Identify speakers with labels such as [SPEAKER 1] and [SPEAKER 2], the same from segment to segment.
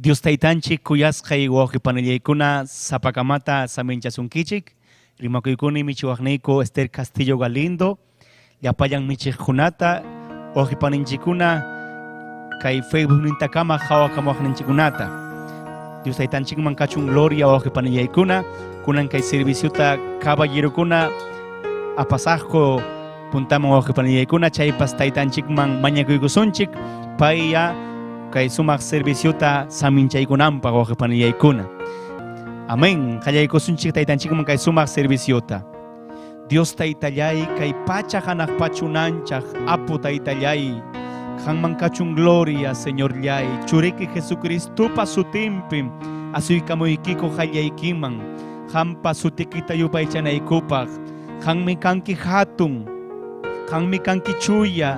[SPEAKER 1] Dios taytanchik kuyasqay wawqi panillaykuna sapakamata saminchasunkichik. Rimakuykuni michiwaqniyku Esther Castillo Galindo, llapallan michiqkunata, wawqi paninchikkuna kay Facebook nintakama qhawakamuwaqninchikkunata. Dios taytanchikman kachun gloria wawqi panillaykuna, kunan kay serviciota caballerokuna apasaqku puntaman wawqi panillaykuna, chaypas taytanchikman mañakuykusunchik, payya kay sumaq serviciota saminchaykunanpaq wawqi panillaykuna. Amén. Qallaykusunchik taytanchikman kay sumaq serviciota. Dios taytallay kay pacha hanaq pachunanchaq apu taytallay, qanman kachun gloria Señorllay, churiki Jesucristopa sutinpi asuykamuykiku qallaykiman, qampa sutikita yupaychanaykupaq, qanmi kanki hatun, qanmi kanki chuya,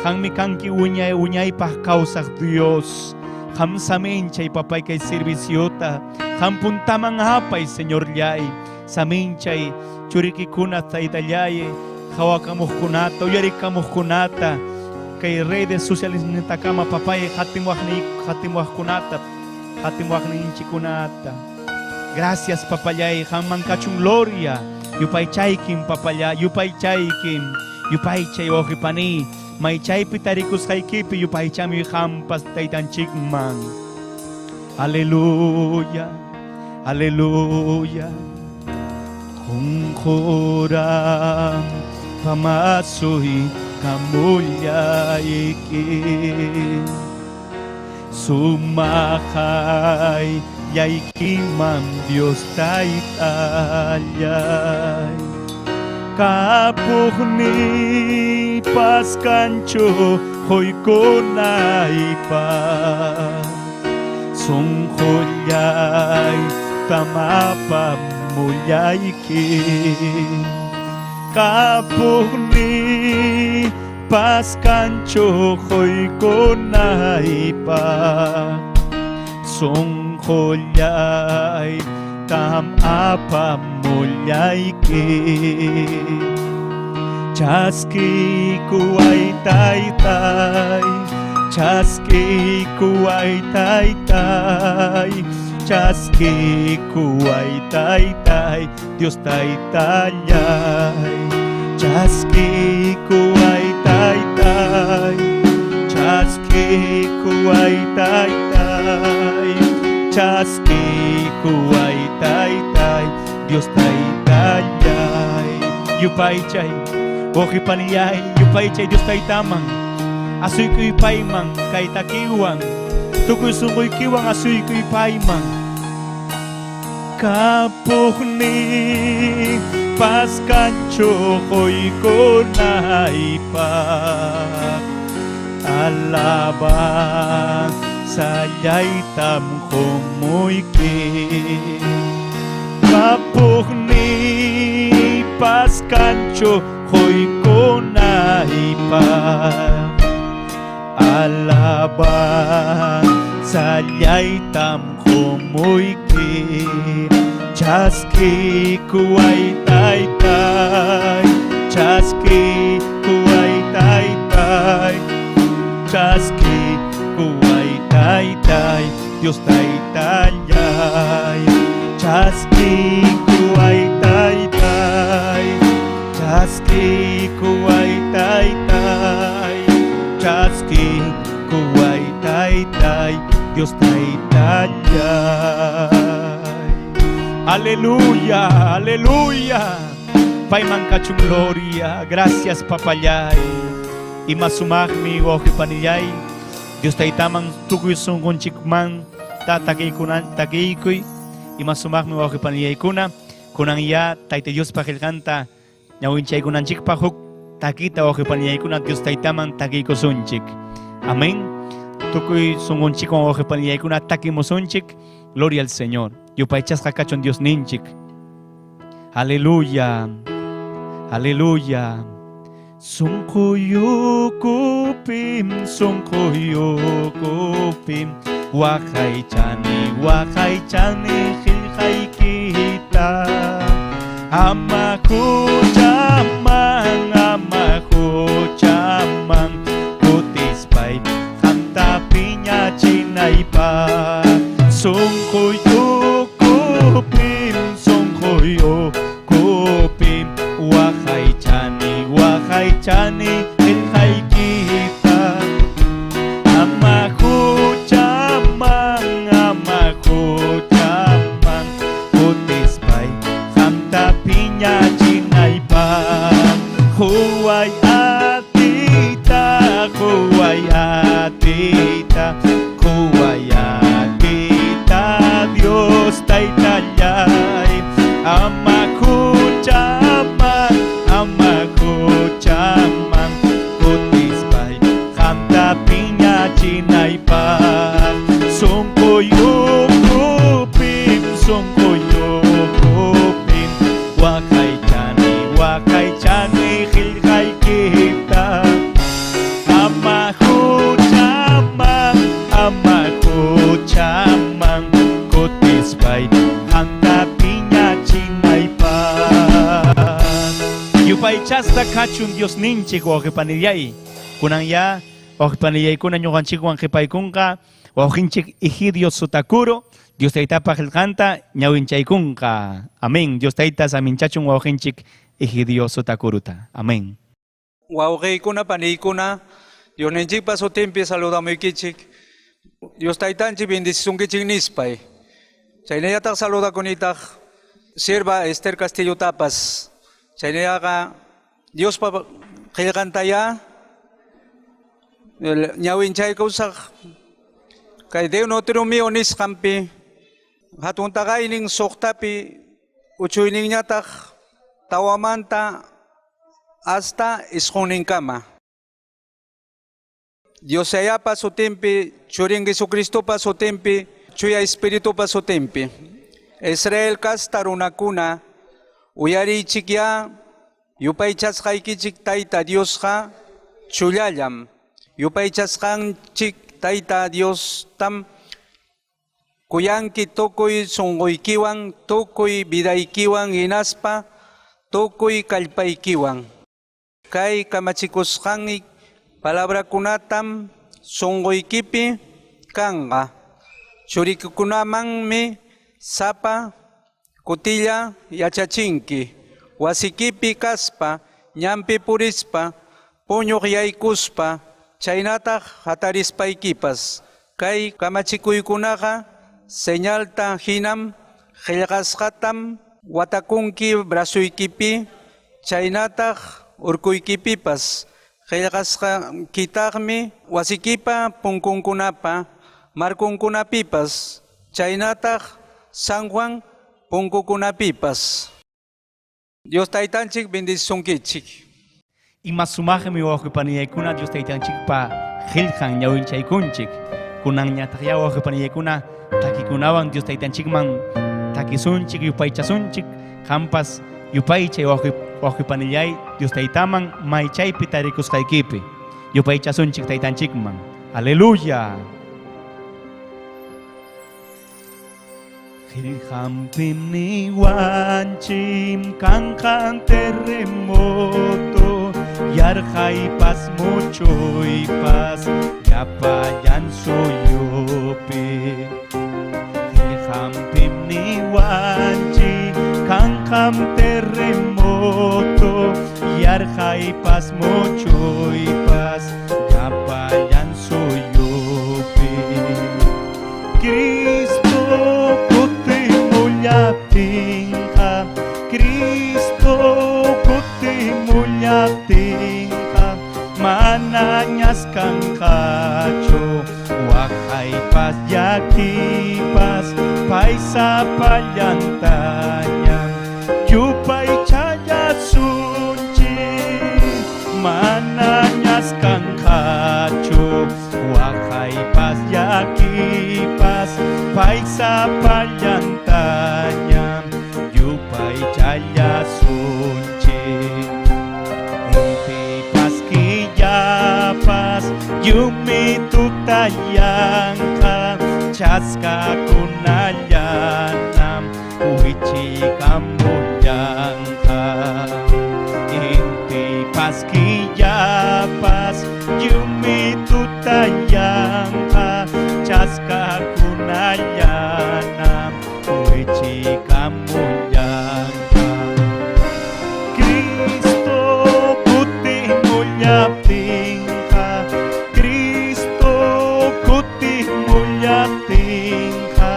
[SPEAKER 1] qanmi kanki wiñay wiñaypaq kawsaq Dios. Qam saminchay papay kay serviciota, qam puntaman apay Señorllay, saminchay churikikuna taytallay, qhawakamuqkunata, uyarikamuqkunata, kay redes sociales nintakama papay qatimuwaqkunata, qatimuwaqninchikkunata. Gracias papallay, qamman kachun gloria, yupaychaykim papallay, yupaychaykim, yupaychay wawqi pani, maychaypi tarikusqaykipi yupaychamuy qampas taytanchikman. Aleluya, aleluya. Qunquram pamasuy kamullayki, sumaqay yaykiman Dios taytallay, kapuqni paskanchu quykunaypaq, sunqullay tamapamullayki, kapuqni paskanchu quykunaypaq, sunqullay tamapamullayki, chaskikuway taytay, chaskikuway taytay, chaskikuway taytay, Dios taytallay, chaskikuway taytay, chaskikuway taytay, chaskikuway taytay, Dios taytallay. Yupaychay wawqi panillay, yupaychay Dios taytaman, asuykuy payman kay takiwan, tukuy sunquykiwan asuykuy payman. Kapuqni paskanchu quykunaypaq, alabanzallaytam qumuyki, kapuqni paskanchu quykunaypaq, alabanzallaytam qumuyki, chaskikuway taytay, chaskikuway taytay, chaskikuway taytay, Dios taytallay, chaskikuway taytay, chaskikuway taytay, chaskikuway taytay, Dios taytallay. Aleluya, aleluya. Payman kachun gloria. Gracias papallay. Ima sumaqmi wawqi panillay. Dios taytaman tukuy sunqunchikman ta takiykuy. Ima sumaqmi wawqi panillaykuna. Kunanyá Tayta Diospa qillqanta ñawinchaykunanchikpaq huk takita wawqipanillaykuna Dios Taytaman takiykusunchik. Amén. Tukuy sunqunchikwan wawqipanillaykuna takimusunchik. Gloria al Señor. Yupaychasqa kachun Dios ninchik. Aleluya. Aleluya. Sunquyukupim, sunquyukupim, waqaychani, waqaychani qillqaykita. Ama huchaman, ama huchaman, kutispay qamta piñachinaypaq. Sunquyukupim, sunquyukupim, waqaychani, waqaychani qillqaykita. Ama huchaman, ama huchaman, kutispay qamta piñachinaypaq. Quway atiyta, quway atiyta, quway atiyta, Dios Taytallay. Ama huchaman, ama huchaman, kutispay qamta piñachinaypaq. Sunquyukupim, sunquyukupim, waqaychani, waqaychani qillqaykita. Ama huchaman, ama huchaman, kutispay qamta piñachinaypaq. Yupaychasqa kachun Dios ninchik wawqipanillay. Kunanyá wawqipanillaykuna ñuqanchikwan qipaykunqa wawqinchik Egidio Sotakuro, Dios Taytapa qillqanta ñawinchaykunqa. Amén. Dios Tayta saminchachun wawqinchik Egidio Sotakuruta. Amén.
[SPEAKER 2] Wawqiykuna, paniykuna, Diosninchikpa sutinpi saludamuykichik. Dios Taytanchik bendecisunkichik nispay. Chaynallataq saludakunitaq sierva Esther Castillotapas. Chaynallaqa Diospa qillqantayá ñawinchaykusaq kay Deuteronomio nisqanpi hatun taqaynin suqtapi uchuyninñataq tawamanta hasta isqunninkama. Dios Yayapa sutinpi, Churin Jesucristopa sutinpi, Chuya Espiritupa sutinpi. Israel kasta runakuna uyariychikyá yupaychasqaykichik Tayta Diosqa chullallam. Yupaychasqanchik Tayta Diostam kuyanki tukuy sunquykiwan, tukuy vidaykiwan hinaspa tukuy kallpaykiwan. Kay kamachikusqanki palabrakunatam sunquykipi kanqa. Churikikunamanmi sapa kutilla yachachinki. Wasikipi kaspa, ñanpi purispa, puñuq yaykuspa, chaynataq hatarispaykipas. Kay kamachikuykunaqa señalta hinam qillqasqatam watakunki brazuykipi, chaynataq urkuykipipas. Qillqasqaykitaqmi wasikipa punkunkunapa, markunkunapipas, chaynataq San Juan punkukunapipas. Dios Taytanchik bendecisunkichik.
[SPEAKER 1] Ima sumaqmi wawqipanillaykuna Dios Taytanchikpa qillqan ñawinchaykunchik. Kunanñataqyá wawqipanillaykuna takikunawan Dios Taytanchikman takisunchik, yupaychasunchik. Qampas yupaychay wawqipanillay Dios Taytaman maychaypi tarikusqaykipi. Yupaychasunchik Taytanchikman. Aleluya. Qillqanpim niwanchik kanqan terremoto, yarqaypas muchuypas llapallan suyupi. Qillqanpim niwanchik kanqan terremoto, yarqaypas muchuypas llapallan suyupi. Cristo kutimullaptinqa, Cristo kutimullaptinqa, manañas kanqachu waqaypas llakipas, paysapallantañam kanqachu waqaypas llakipas pay sapallantaña yupaychallasunchik intipas killapas yumi tutayanqa chaskakunallanam wichikamullanqa intipas killapas yumi tutayanqa chaskakunallanam wichikamullanqa Cristo kutimullaptinqa Cristo kutimullaptinqa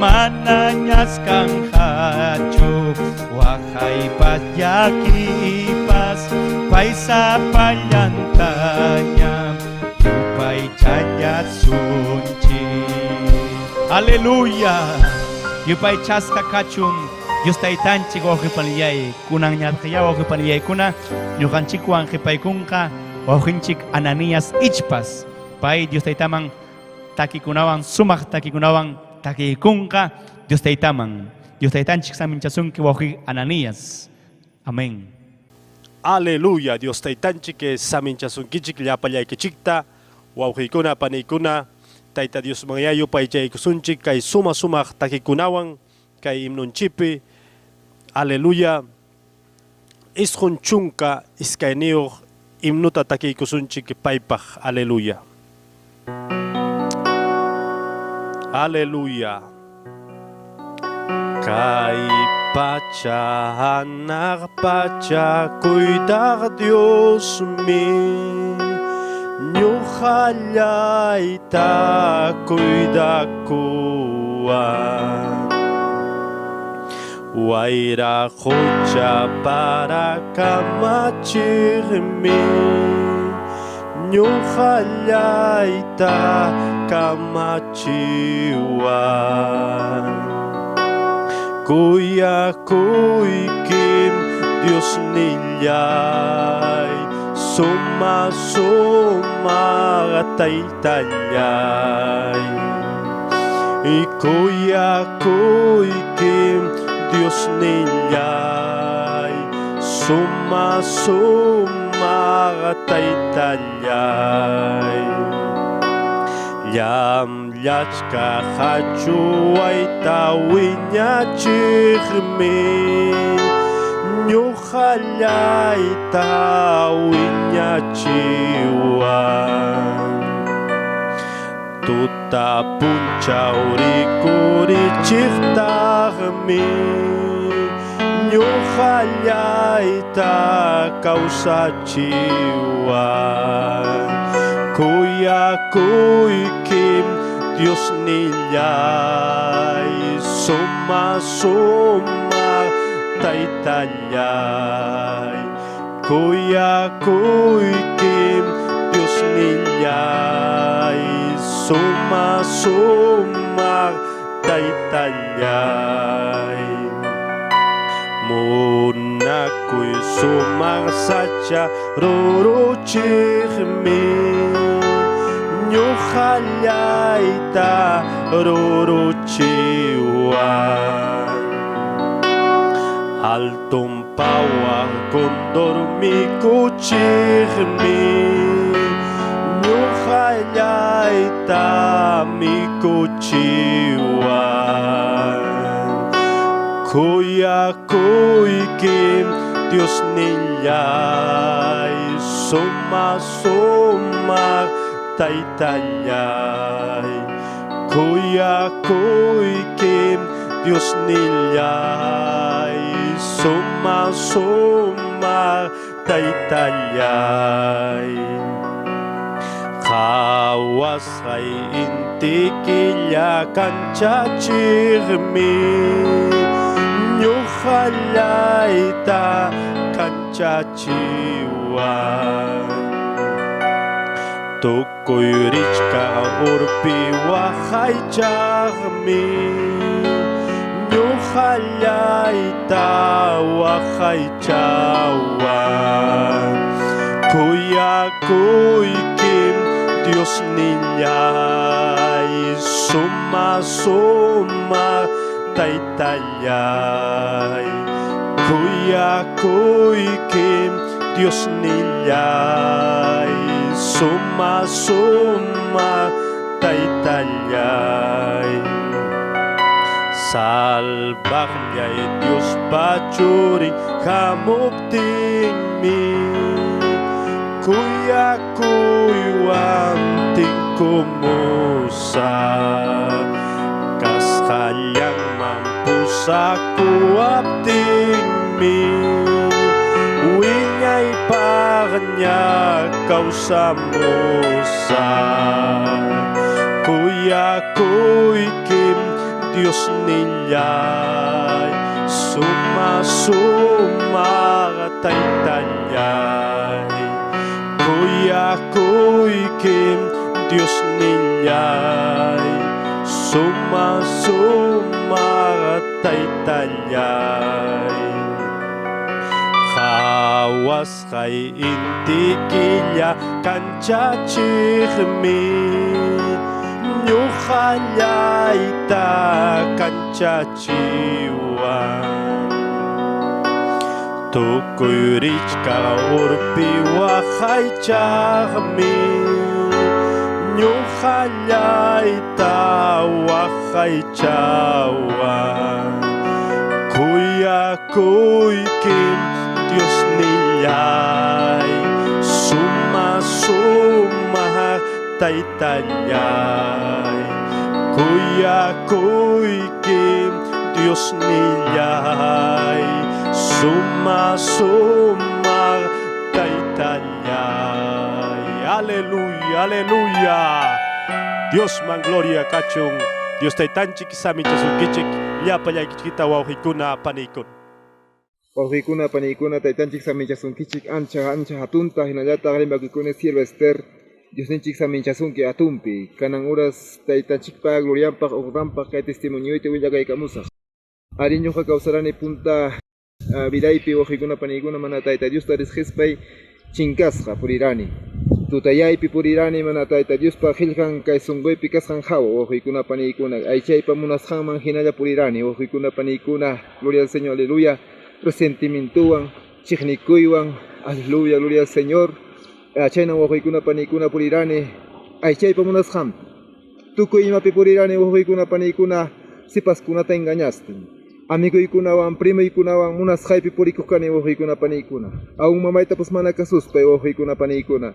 [SPEAKER 1] manañas kanqachu waqaypas llakipas pay sapallantaña yupaychallasunchik. Aleluya. Yupaychasqa kachun Dios taytanchik wawqipanillay kunan ñatqaya wawqipanillaykuna ñuqanchikwan qhipaykunqa wawqinchik Ananías Ichpas pay Dios taytaman takikunawan sumaq takikunawan takiykunqa Dios taytaman. Dios taytanchik saminchasunki wawqi Ananías. Amén.
[SPEAKER 3] Aleluya, Dios taytanchik saminchasunkichik llapallaykichikta wawqiykuna paniykuna Tayta Dios manya yupaychaykusunchik kay suma sumaq takikunawan kay himnunchipi. Aleluya. 92 himnuta takiykusunchik paypaq. Aleluya. Aleluya. Kay pacha hanaq pacha cuidaq Dios mi ñuqallayta cuidakuwan wayra qucha para kamachiqmi ñuqallayta kamachiwan kuyakuykim Dios nillay suma suma taytallay kuyakuykim Dios nillay suma suma taytallay llamllachka hachuwayta wiñachiqmi ñuqallayta wiñachiwan tuta punchaw rikurichiqtaqmi ñuqallayta kawsachiwan kuyakuykim Dios nillay suma suma taytallay kuyakuykim Dios nillay suma suma taytallay munakuy sumaq sacha ruruchiqmi ñuqallayta ruruchiwan alton pawaq condor mikuchiqmi ñuqallayta mikuchiwan kuyakuykim Dios nillay suma suma taytallay kuyakuykim Dios nillay suma suma taytallay qhawasqay inti killa kanchachiqmi ñuqallayta kanchachiwan tukuy richka urpi waqaychaqmi ñuqallayta waqaychawan kuyakuykim Kuyakuykim Diosnillay, suma suma Taytallay. Kuyakuykim Diosnillay, suma suma Taytallay. Salvaqllay Diospa Churin hamuptinmi kuyakuywan tinkumusa kasqallanman pusakuwaptinmi wiñaypaqña kawsamusa. Kuyakuykim Diosnillay, suma suma Taytallay. Kuyakuykim Diosnillay, suma suma Taytallay. Qhawasqay inti killa kanchachiqmi ñuqallayta kanchachiwan. Tukuy richkaq urpi waqaychaqmi ñuqallayta waqaychawan. Kuyakuykim Diosnillay, suma suma Taytallay. Kuyakuykim Diosnillay, suma suma Taytallay. Aleluya, aleluya. Dios man gloria kachun. Dios taytanchik samichasunkichik llapallaykichikta wawqikuna panikuna.
[SPEAKER 4] Wawqikuna panikuna taytanchik samichasunkichik ancha ancha hatunta hinallataq rimakukuni sierva Esther Diosninchik saminchasunki atumpi kanan uras taytanchikpa glorianpaq honranpaq kay testimonioyta willakaykamusaq. Ari ñuqa kawsarani punta vidaypi wawqikuna panikuna mana Tayta Diosta riqsispay chinkasqa purirani. Tutayaypi purirani mana Tayta Diospa qillqan kay sunquypi kasqan hawa wawqikuna panikuna aychaypa munasqanman hinalla purirani wawqikuna panikuna gloria al Señor, aleluya. Resentimientowan chiqnikuywan, aleluya, gloria al Señor. Chayna wawqikuna panikuna purirani aychaypa munasqanpi. Tukuy imapi purirani wawqikuna panikuna sipaskunata engañastin. Amiguykunawan, primuykunawan munasqaypi purikuq kani wawqikuna panikuna. Aún mamaytapas mana kasuspay wawqikuna panikuna.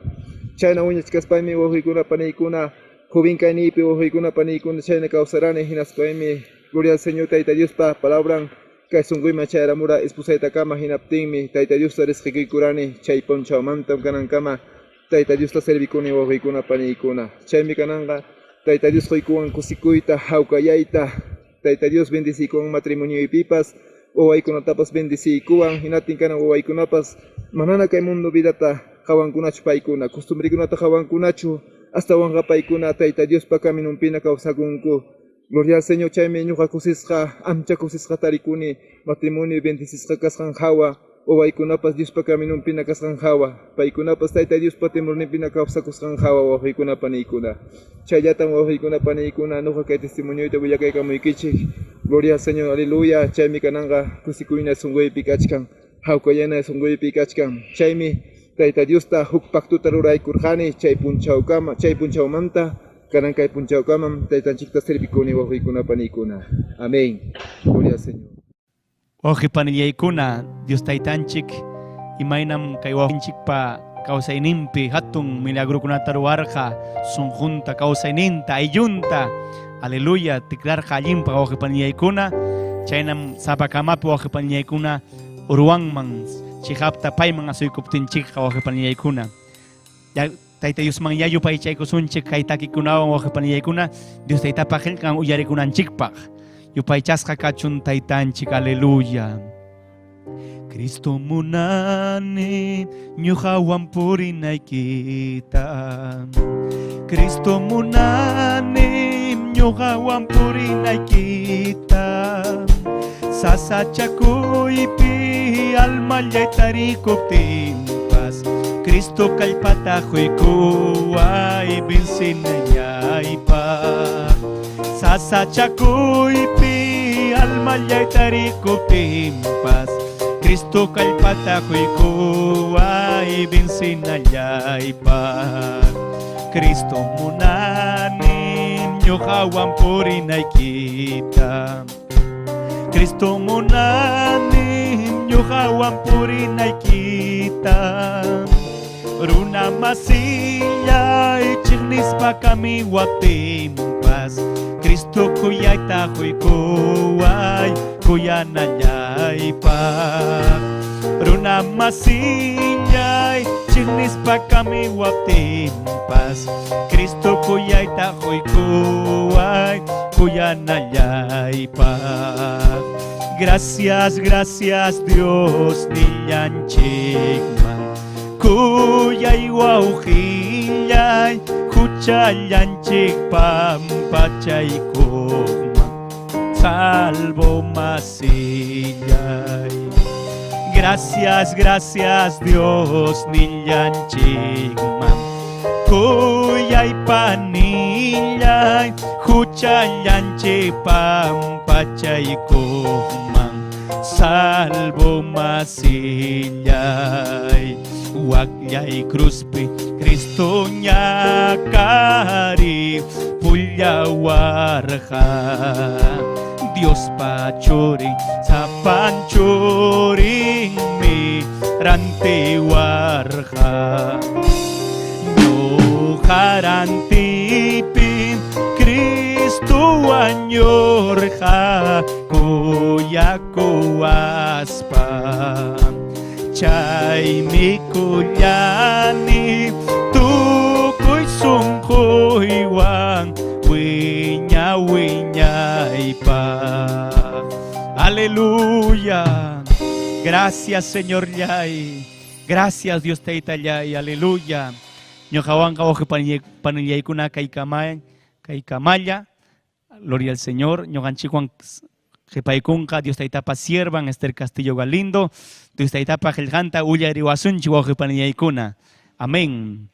[SPEAKER 4] Chayna wiñachkaspaymi wawqikuna panikuna joven kayniypi wawqikuna panikuna chayna kawsarani hinaspaymi gloria al Señor Tayta Diospa palabran kay sunquyman chayaramura esposaytakama hinaptinmi Tayta Diosta riqsikuykurani chay punchawmantam kanankama Tayta Diosta servikuni wawqikuna panikuna. Chaymi kananqa Tayta Dios quykuwan kusikuyta hawkayayta Tayta Dios bendiciykuwan matrimonioypipas wawaykunatapas bendiciykuwan hinatin kanan wawaykunapas manana kay mundo vidata qawankunachu paykuna costumbrekunata qawankunachu astawanqa paykuna Tayta Diospa caminonpina kawsakunku. Gloria al Señor chaymi ñuqa kusisqa ancha kusisqa tarikuni matrimonio bendicisqa kasqan hawa wawaykunapas Diospa caminonpina kasqan hawa paykunapas Tayta Diospa temorninpina kawsakusqan hawa wawqikuna paniykuna. Chayllatam wawqikuna paniykuna ñuqa kay testimonioyta willakaykamuykichik. Gloria al Señor, aleluya. Chaymi kananqa kusikuyna sunquypi kachkan hawkayana sunquypi kachkan. Chaymi Tayta Diosta huk pactuta ruraykurqani chay punchawkama chay punchawmanta kanan kay punchawkamam Taytanchikta servikuni wawqikuna paniykuna. Amén. Gloria al Señor.
[SPEAKER 1] Wawqi panillaykuna Dios Taytanchik imaynam kay wawqinchikpa kawsayninpi hatun milagrokunata ruwarqa sunqunta kawsayninta ayllunta aleluya tikrarqa allinpaq wawqi panillaykuna chaynam sapakamapi wawqi panillaykuna ruwanman chiqapta payman asuykuptinchikqa wawqi panillaykuna. Tayta Diosman ya yupaychaykusunchik kay takikunawan wawqi panillaykuna Dios Taytapa qillqan uyarikunanchikpaq yupaychasqa kachun Taytanchik, aleluya. Cristo munani ñuqawan purinaykita. Cristo munani ñuqawan purinaykita. Sasachakuypi almallay tarikuptinpas Cristo kallpata quykuway vencinallaypaq. Sasachakuypi almallay tarikuptinpas Cristo kallpata quykuway vencinallaypaq. Cristo munani ñuqawan purinaykita. Cristo munani ñuqawan purinaykita. Runa masillay chiqnispa kamiwaptinpas Cristo kuyayta quykuway kuyanallaypaq. Runa masillay chiqnispa kamiwaptinpas Cristo kuyayta quykuway kuyanallaypaq. Gracias, gracias Dios nillanchikman. Kuyay wawqillay huchallanchik pampachaykuqman salvo masillay. Gracias, gracias Dios nillanchikman. Kuyay panillay huchallanchik pampachaykuqman salvo masillay. Wakllay cruzpi Cristo ñakari pullawarqa. Diospa churin sapan churinmi rantiwarqa. Ñuqa rantipim Cristo wañurqa kuyakuwaspa. Chaymi kullani tukuy sunquywan wiña wiñaypaq. Aleluya. Gracias, Señor Yay. Gracias, Dios Taytallay. Aleluya. Ñuqawanqa wawqi panillaykuna kaykamay kaykamalla. Gloria al Señor. Ñuqanchikwan qhipaykunqa Dios Taytapa siervan Esther Castillo Galindo. Dios Taytapa qillqanta uyariwasunchik wawqi panillaykuna. Amén.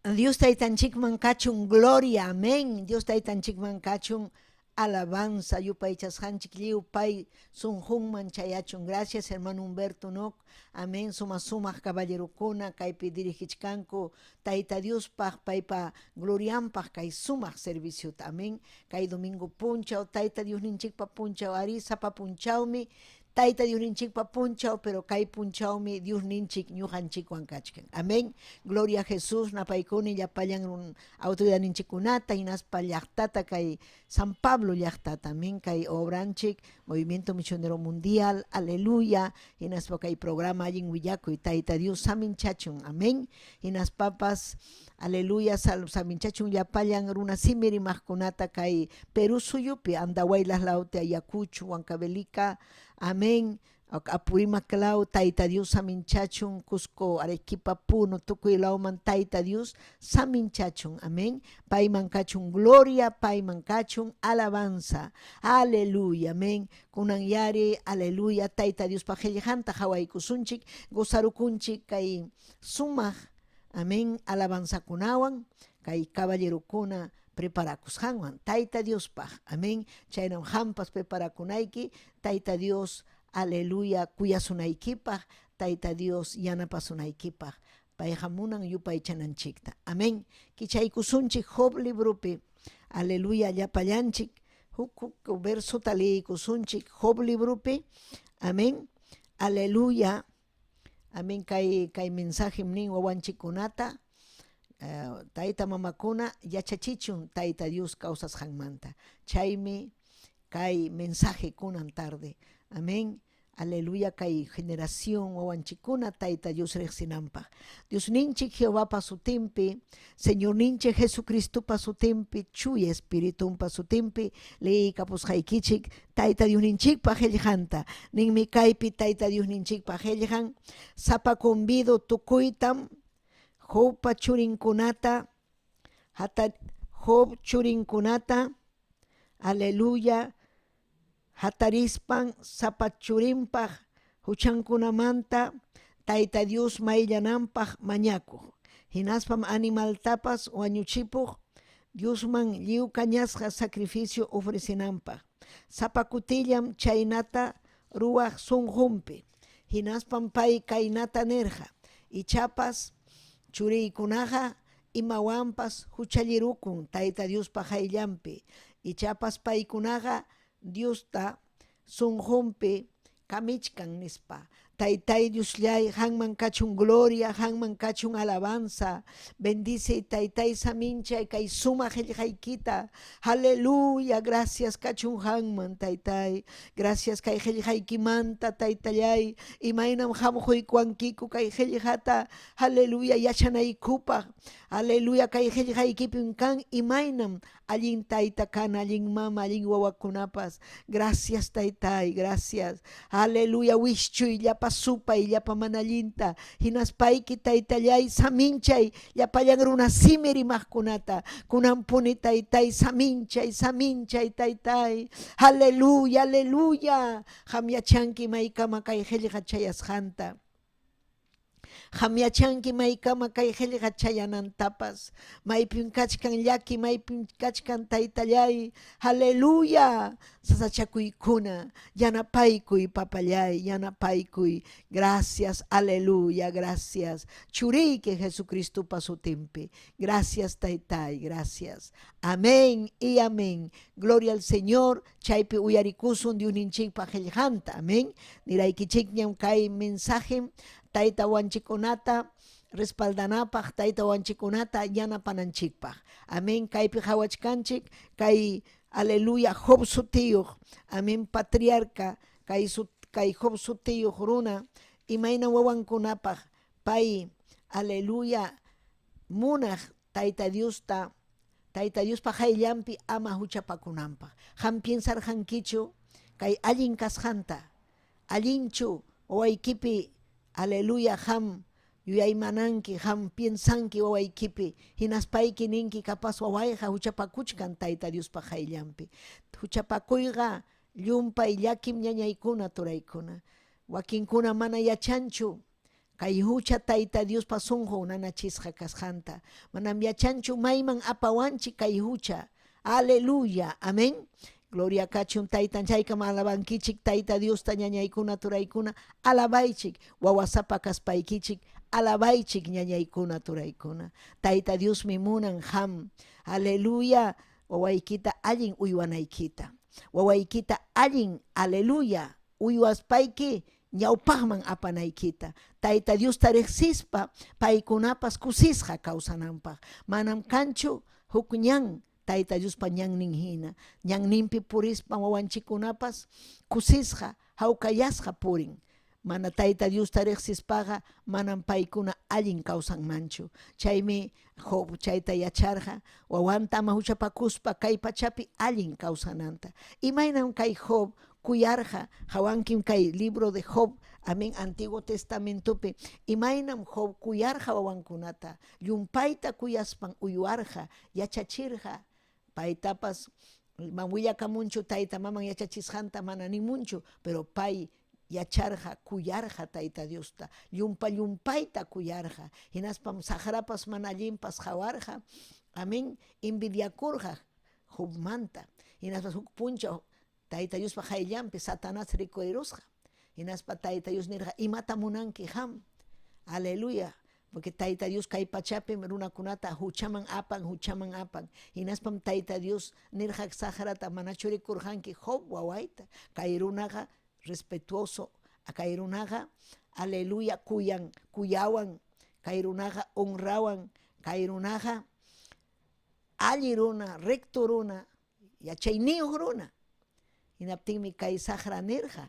[SPEAKER 5] Dios Taytanchikman kachun gloria, amén. Dios Taytanchikman kachun alabanza, yupaychasqanchik lliw pay sunqunman chayachun. Gracias, hermano Humberto Noc. Amén. Suma sumaq caballerokuna kaypi dirigichkanku Tayta Diospaq paypa glorianpaq kay sumaq serviciota. Amén. Kay domingo punchaw Tayta Diosninchikpa punchaw ari sapa punchawmi Tayta Diosninchikpa punchaw, pero kay punchawmi Diosninchik ñuqanchikwan kachkan. Amén. Gloria a Jesús, napaykuni llapallan autoridadninchikkunata hinaspa llaqtata kay San Pablo llaqtata. Amén. Kay obranchik, Movimiento Misionero Mundial, aleluya. Hinaspa kay programa allin willakuy Tayta Dios saminchachun. Amén. Hinaspapas, aleluya, saminchachun llapallan runa simi rimaqkunata kay Perú suyupi, Andahuaylas lawpi, Ayacucho, Huancavelica. Amén. Apurímac law, Tayta Dios saminchachun, Cusco, Arequipa, Puno, tukuy lawman Tayta Dios saminchachun. Amén. Payman kachun gloria, payman kachun alabanza. Aleluya. Amén. Kunan yari, aleluya. Tayta Dios pa qillqanta qhawaykusunchik, gozarukunchik kay sumaq, amén, alabanzakunawan, kay caballerokuna preparakusqanwan Tayta Diospaq. Amén. Chaynam qampas preparakunayki, Tayta Dios, aleluya, kuyasunaykipaq, Tayta Dios yanapasunaykipaq. Payqa munan yupaychananchikta. Amén. Kichaykusunchik Job libropi. Aleluya, llapallanchik. Huk huk versota liykusunchik Job libropi. Amén. Aleluya. Amén. Kay kay mensajem nin wawanchikkunata tayta mamakuna yachachichun Tayta Dios kawsasqanmanta. Chaymi kay mensaje kunan tarde. Amén. Aleluya, kay generación wawanchikuna Tayta Dios riqsinanpaq. Diosninchik Jehovapa sutinpi, Señorninchik Jesucristopa sutinpi, Chuya Espiritunpa sutinpi, leykapusqaykichik Tayta Diosninchikpa qillqanta. Ninmi kaypi Tayta Diosninchikpa qillqan, sapa convido tukuytam Jobpa churinkunata, hata Job churinkunata, aleluya, hatarispan sapa churinpaq huchankunamanta Tayta Dios mayllananpaq mañakuq. Hinaspam animaltapas wañuchipuq Diosman lliw kañasqa sacrificio ofrecenanpaq. Sapa kutillam chaynata ruwaq sunqunpi. Hinaspam pay kaynata nirqa, Ichapas churiykunaqa imawanpas huchallirukun Tayta Diospa qayllanpi. Ichapas paykunaqa Diosta sunqunpi kamichkan, nispa. Taytay Diosllay, qanman kachun gloria, qanman kachun alabanza. Bendicey Taytay saminchay kay sumaq qillqaykita. Aleluya, gracias kachun qanman, Taytay. Gracias kay qillqaykimanta, Taytallay. Imaynam qam quykuwankiku kay qillqata, aleluya, yachanaykupaq. Aleluya, kay qillqaykipim kan imaynam allin tayta kana, allin mama, allin wawakunapas. Gracias, Taytay, gracias. Aleluya, wischuy llapa supay, llapa mana allinta. Hinaspayki, Taytallay, saminchay llapallan runasimi rimaqkunata. Kunanpuni, Taytay, saminchay, saminchay, Taytay. Aleluya, aleluya. Qam yachanki maykama kay qillqa chayasqanta. Qam yachanki maykama kay qillqa chayanantapas. Maypim kachkan llaki, maypim kachkan Taytallay. Aleluya. Sasachakuykuna. Yanapaykuy, papallay, yanapaykuy. Gracias, aleluya, gracias. Churiyki Jesucristopa sutinpi. Gracias, Taytay, gracias. Amén y amén. Gloria al Señor. Chaypi uyarikusun Diosninchikpa qillqanta. Amén. Niraykichikñam kay mensaje tayta wanchikunata respaldanapaq, tayta wanchikunata yanapananchikpaq. Amén. Kaypi qawachkanchik kay aleluya Job sutiyuq. Amén. Patriarca kay kay Job sutiyuq runa imayna wawankunapaq pay aleluya munaq Tayta Diosta, Tayta Diospa qayllanpi ama huchapakunanpaq. Qam piensarqankichu kay allin kasqanta? Allinchu wawaykipi, aleluya, qam yuyaymananki, qam piensanki wawaykipi, hinaspayki ninki capaz wawayqa huchapakuchkan Tayta Diospa qayllanpi. Huchapakuyqa llumpay llakim ñañaykuna, turaykuna. Wakinkuna mana yachanchu kay hucha Tayta Diospa sunqun nanachisqa kasqanta. Manam yachanchu mayman apawanchik kay hucha. Aleluya. Amén. Gloria kachun Taytan chaykam alabankichik Tayta Diosta ñañaykuna turaykuna alabaychik wawasapa kaspaykichik alabaychik ñañaykuna turaykuna. Tayta Diosmi munan qam. Aleluya. Wawaykita allin uywanaykita. Wawaykita allin, aleluya, uywaspayki ñawpaqman apanaykita. Tayta Diosta riqsispa paykunapas kusisqa kawsananpaq. Manam kanchu huk ñan Tayta Diospa ñannin hina. Ñanninpi purispa wawanchikkunapas kusisqa, hawkayasqa purin. Mana Tayta Diosta riqsispaqa manam paykuna allin kawsanmanchu. Chaymi Job chayta yacharqa, wawanta ama huchapakuspa kay pachapi allin kawsananta. Imaynam kay Job kuyarqa, qawankim kay libro de Job, amén, Antiguo Testamentopi, imaynam Job kuyarqa wawankunata, llumpayta kuyaspan uywarqa, yachachirqa, paytapas man willakamunchu tayta maman yachachisqanta mana nimunchu, pero pay yacharqa, kuyarqa Tayta Diosta, llumpa llumpayta kuyarqa, hinaspam saqrapas mana allinpas qawarqa, amén, envidiakurqa Jobmanta, hinaspas huk punchaw Tayta Diospa qayllanpi Satanás rikurirusqa, hinaspa Tayta Dios nirqa, imata munanki qam? Aleluya. Porque Tayta Dios kay pachapim runakunata huchaman apan, huchaman apan. Hinaspam Tayta Dios nirqa saqrata, manachu rikurqanki Job wawayta? Kay runaqa respetuoso, kay runaqa, aleluya, kuyan, kuyawan, kay runaqa honrawan, kay runaqa alli runa, recto runa, yachayniyuq runa. Hinaptinmi kay saqra nirqa,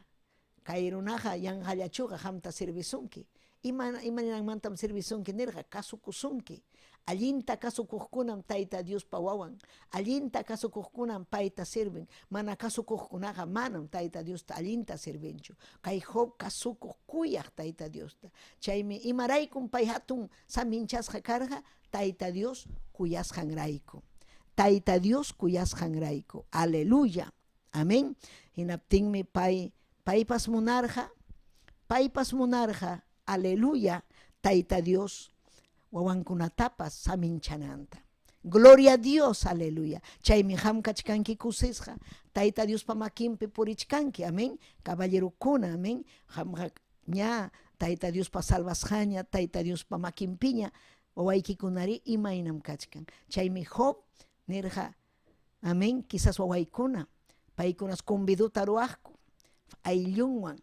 [SPEAKER 5] kay runaqa yanqallachuqa qamta servisunki. Ima imaninanmantam servisunki nirqa? Kasukusunki. Allinta kasukuqkunam Tayta Diospa wawan. Allinta kasukuqkunam payta sirven. Mana kasukuqkunaqa manam Tayta Diosta allinta sirvenchu. Kay Job kasukuq kuyaq Tayta Diosta. Chaymi imaraykum pay hatun saminchasqa karqa? Tayta Dios kuyasqanrayku. Tayta Dios kuyasqanrayku. Aleluya. Amén. Hinaptinmi pay paypas munarqa Paypas munarqa, aleluya, Tayta Dios wawankunatapas saminchananta. Gloria a Dios, aleluya. Chaymi qam kachkanki kusisqa. Tayta Diospa makinpi purichkanki, amén. Caballerokuna, amén. Qamqa ña Tayta Diospa salvasqaña, Tayta Diospa makinpiña wawaykikunari imaynam kachkan. Chaymi Job nirqa, amén, quizás wawaykuna, paykunas convidota ruwaqku ayllunwan.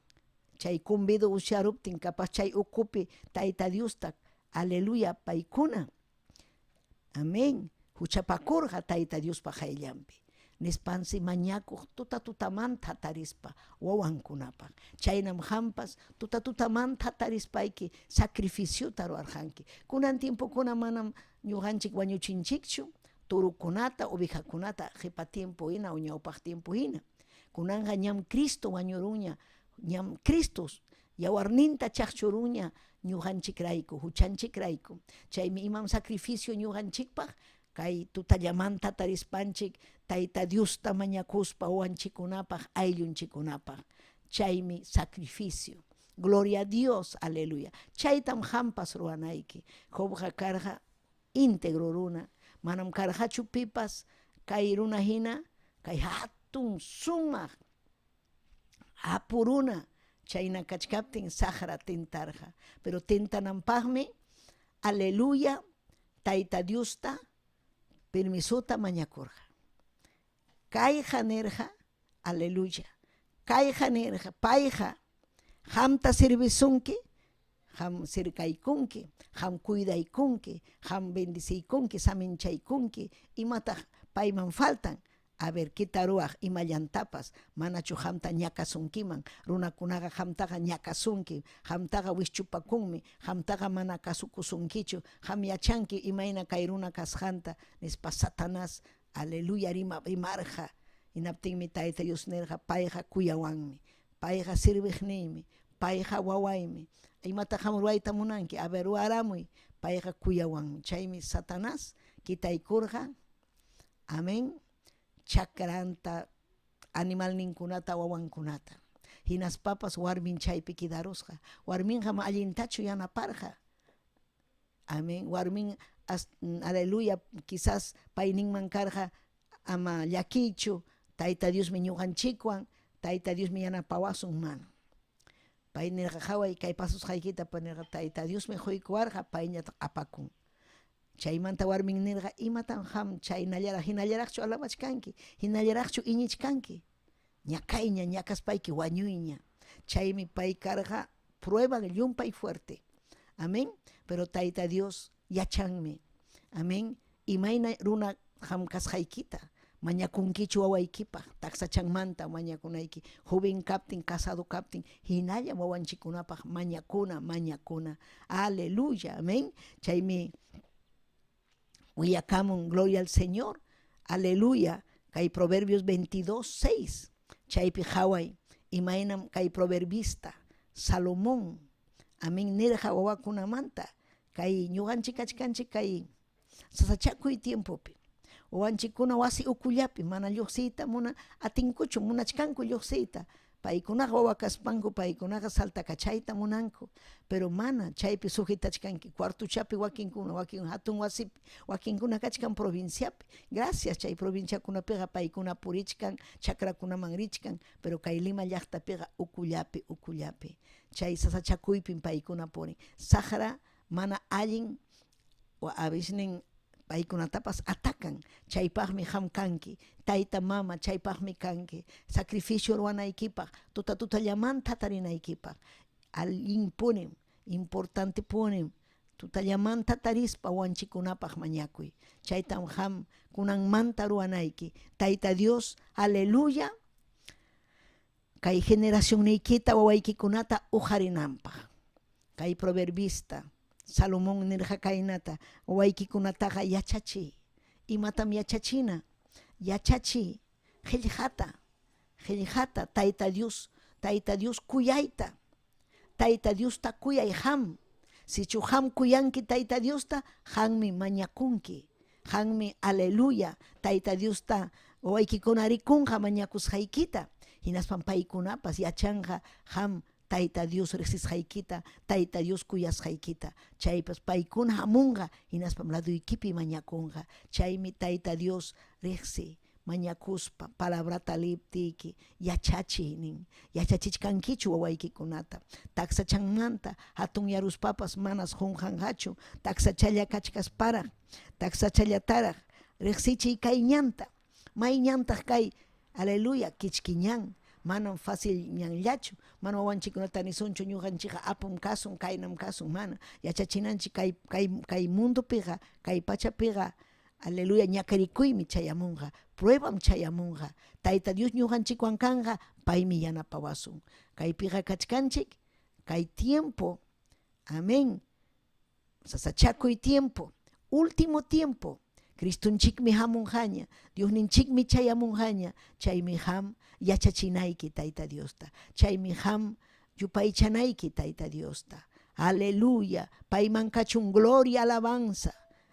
[SPEAKER 5] Chay convido usharuptin capaz chay ukupi Tayta Diosta, aleluya, paykuna, amén, huchapakurqa Tayta Diospa qayllanpi. Nispansi mañakuq tuta tutamanta tarispa wawankunapaq. Chaynam qampas tuta tutamanta tarispayki sacrificiota ruwarqanki. Kunan tiempokuna manam ñuqanchik wañuchinchikchu turukunata, ovejakunata qipa tiempo hina o ñawpaq tiempo hina. Kunanqa ñam Cristo wañurunña, ñam Cristo yawarninta chaqchurunña ñuqanchikrayku, huchanchikrayku. Chaymi imam sacrificio ñuqanchikpaq kay tutallamanta tarispanchik Tayta Diosta mañakuspa wawanchikkunapaq, ayllunchikkunapaq. Chaymi sacrificio. Gloria a Dios, aleluya. Chaytam qampas ruwanayki. Jobqa karqa íntegro runa, manam karqachu pipas kay runa hina, kay hatun sumaq apu runa chayna kachkaptin saqra tentarqa. Pero tentananpaqmi, aleluya, Tayta Diosta permisota mañakurqa. Kayqa nirqa, aleluya, kayqa nirqa, payqa qamta servisunki, qam cercaykunki, qam cuidaykunki, qam bendeciykunki, saminchaykunki, imataq payman faltan? A ver, kita ruwaq imallantapas, manachu qamta ñakasunkiman? Runakunaqa qamtaqa ñakasunki, qamtaqa wischupakunmi, qamtaqa mana kasukusunkichu, qam yachanki imayna kay runa kasqanta, nispa Satanás, aleluya, rimarqa. Hinaptinmi Tayta Dios nirqa, payqa kuyawanmi, payqa serviqniymi, payqa wawaymi. Imata qam ruwayta munanki? A ver, ruwaramuy, payqa kuyawanmi. Chaymi Satanás kitaykurqa, amén, chakranta, animalninkunata, wawankunata. Hinaspapas warmin chaypi quedarusqa. Warminqa ma allintachu yanaparqa. Amén. Warmin, aleluya, quizás payninman karqa ama llakiychu, Tayta Diosmi ñuqanchikwan, Tayta Diosmi yanapawasun, mana. Pay nirqa, qaway kay pasusqaykita, pay nirqa, Tayta Diosmi quykuwarqa, payñataq apakun. Chaymanta warmin nirqa, imatam qam chaynallaraq, hinallaraqchu alabachkanki, hinallaraqchu iñichkanki? Ñakayña, ñakaspayki wañuyña. Chaymi pay karqa prueba llumpay fuerte. Amén. Pero Tayta Dios yachanmi. Amén. Imayna runa qam kasqaykita, mañakunkichu wawaykipaq, taksachanmanta mañakunayki, joven kaptin, casado kaptin, hinalla wawanchikkunapaq mañakuna, mañakuna. Aleluya, amén. Chaymi willakamun, gloria al Señor, aleluya, kay Proverbios 22, 6, chaypi qaway, imaynam kay proverbista Salomón, amén, nirqa wawakunamanta, kay ñuqanchik kachkanchik kay sasachakuy tiempopi. Wawanchikkuna wasi ukullapi mana lluqsiyta muna atinkuchu, munachkanku lluqsiyta. Paykunaqa wawa kaspanku, paykunaqa saltakachayta munanku, pero mana chaypi sujetachkanki, cuartuchapi wakinkuna, wakin hatun wasipi, wakinkuna kachkan provinciapi. Gracias chay provinciakunapiqa paykuna purichkan, chakrakunaman richkan, pero kay Lima llaqtapiqa ukullapi, ukullapi. Chay sasachakuypim paykuna purin. Saqra mana allin avisnin paykunatapas atacan. Chaypaqmi qam kanki, tayta mama, chaypaqmi kanki, sacrificio ruwanaykipaq, tuta tutallamanta tarinaykipaq. Allinpunim, importantepunim, tutallamanta tarispa wawanchikkunapaq mañakuy. Chaytam qam kunanmanta ruwanayki. Tayta Dios, aleluya, kay generacionniykita wawaykikunata uqarinanpaq. Kay proverbista Salomón nirqa kaynata, wawaykikunataqa yachachiy. Imatam yachachina? Yachachiy qillqata, qillqata Tayta Dios, Tayta Dios kuyayta. Tayta Diosta kuyay qam. Sichu qam kuyanki Tayta Diosta, qammi mañakunki. Qammi, aleluya, Tayta Diosta wawaykikuna rikunqa mañakusqaykita. Hinaspam paykunapas yachanqa qam Tayta Dios riqsisqaykita, Tayta Dios kuyasqaykita. Chaypas paykuna hamunqa, hinaspam laduykipi mañakunqa. Chaymi Tayta Dios riqsi, mañakuspa, palabrata liyiptiyki, yachachiy nin. Yachachichkankichu wawaykikunata? Taksachanmanta hatunyaruspapas manas qunqanqachu, taksachalla kachkasparaq, taksachallataraq riqsichiy kay ñanta. May ñantaq kay? Aleluya, kichki ñan. Manam fácil ñanllachu. Mana wawanchikkunata nisunchu ñuqanchikqa apum kasun, kaynam kasun, mana. Yachachinanchik kay kay kay mundopiqa, kay pachapiqa, aleluya, ñakarikuymi chayamunqa, pruebam chayamunqa. Tayta Dios ñuqanchikwan kanqa, paymi yanapawasun. Kaypiqa kachkanchik kay tiempo, amén, sasachakuy tiempo, último tiempo. Cristonchikmi hamunqaña, Diosninchikmi chayamunqaña, chaymi qam yachachinayki Tayta Diosta, chaymi qam yupaychanayki Tayta Diosta. Aleluya, payman kachun gloria, alabanza.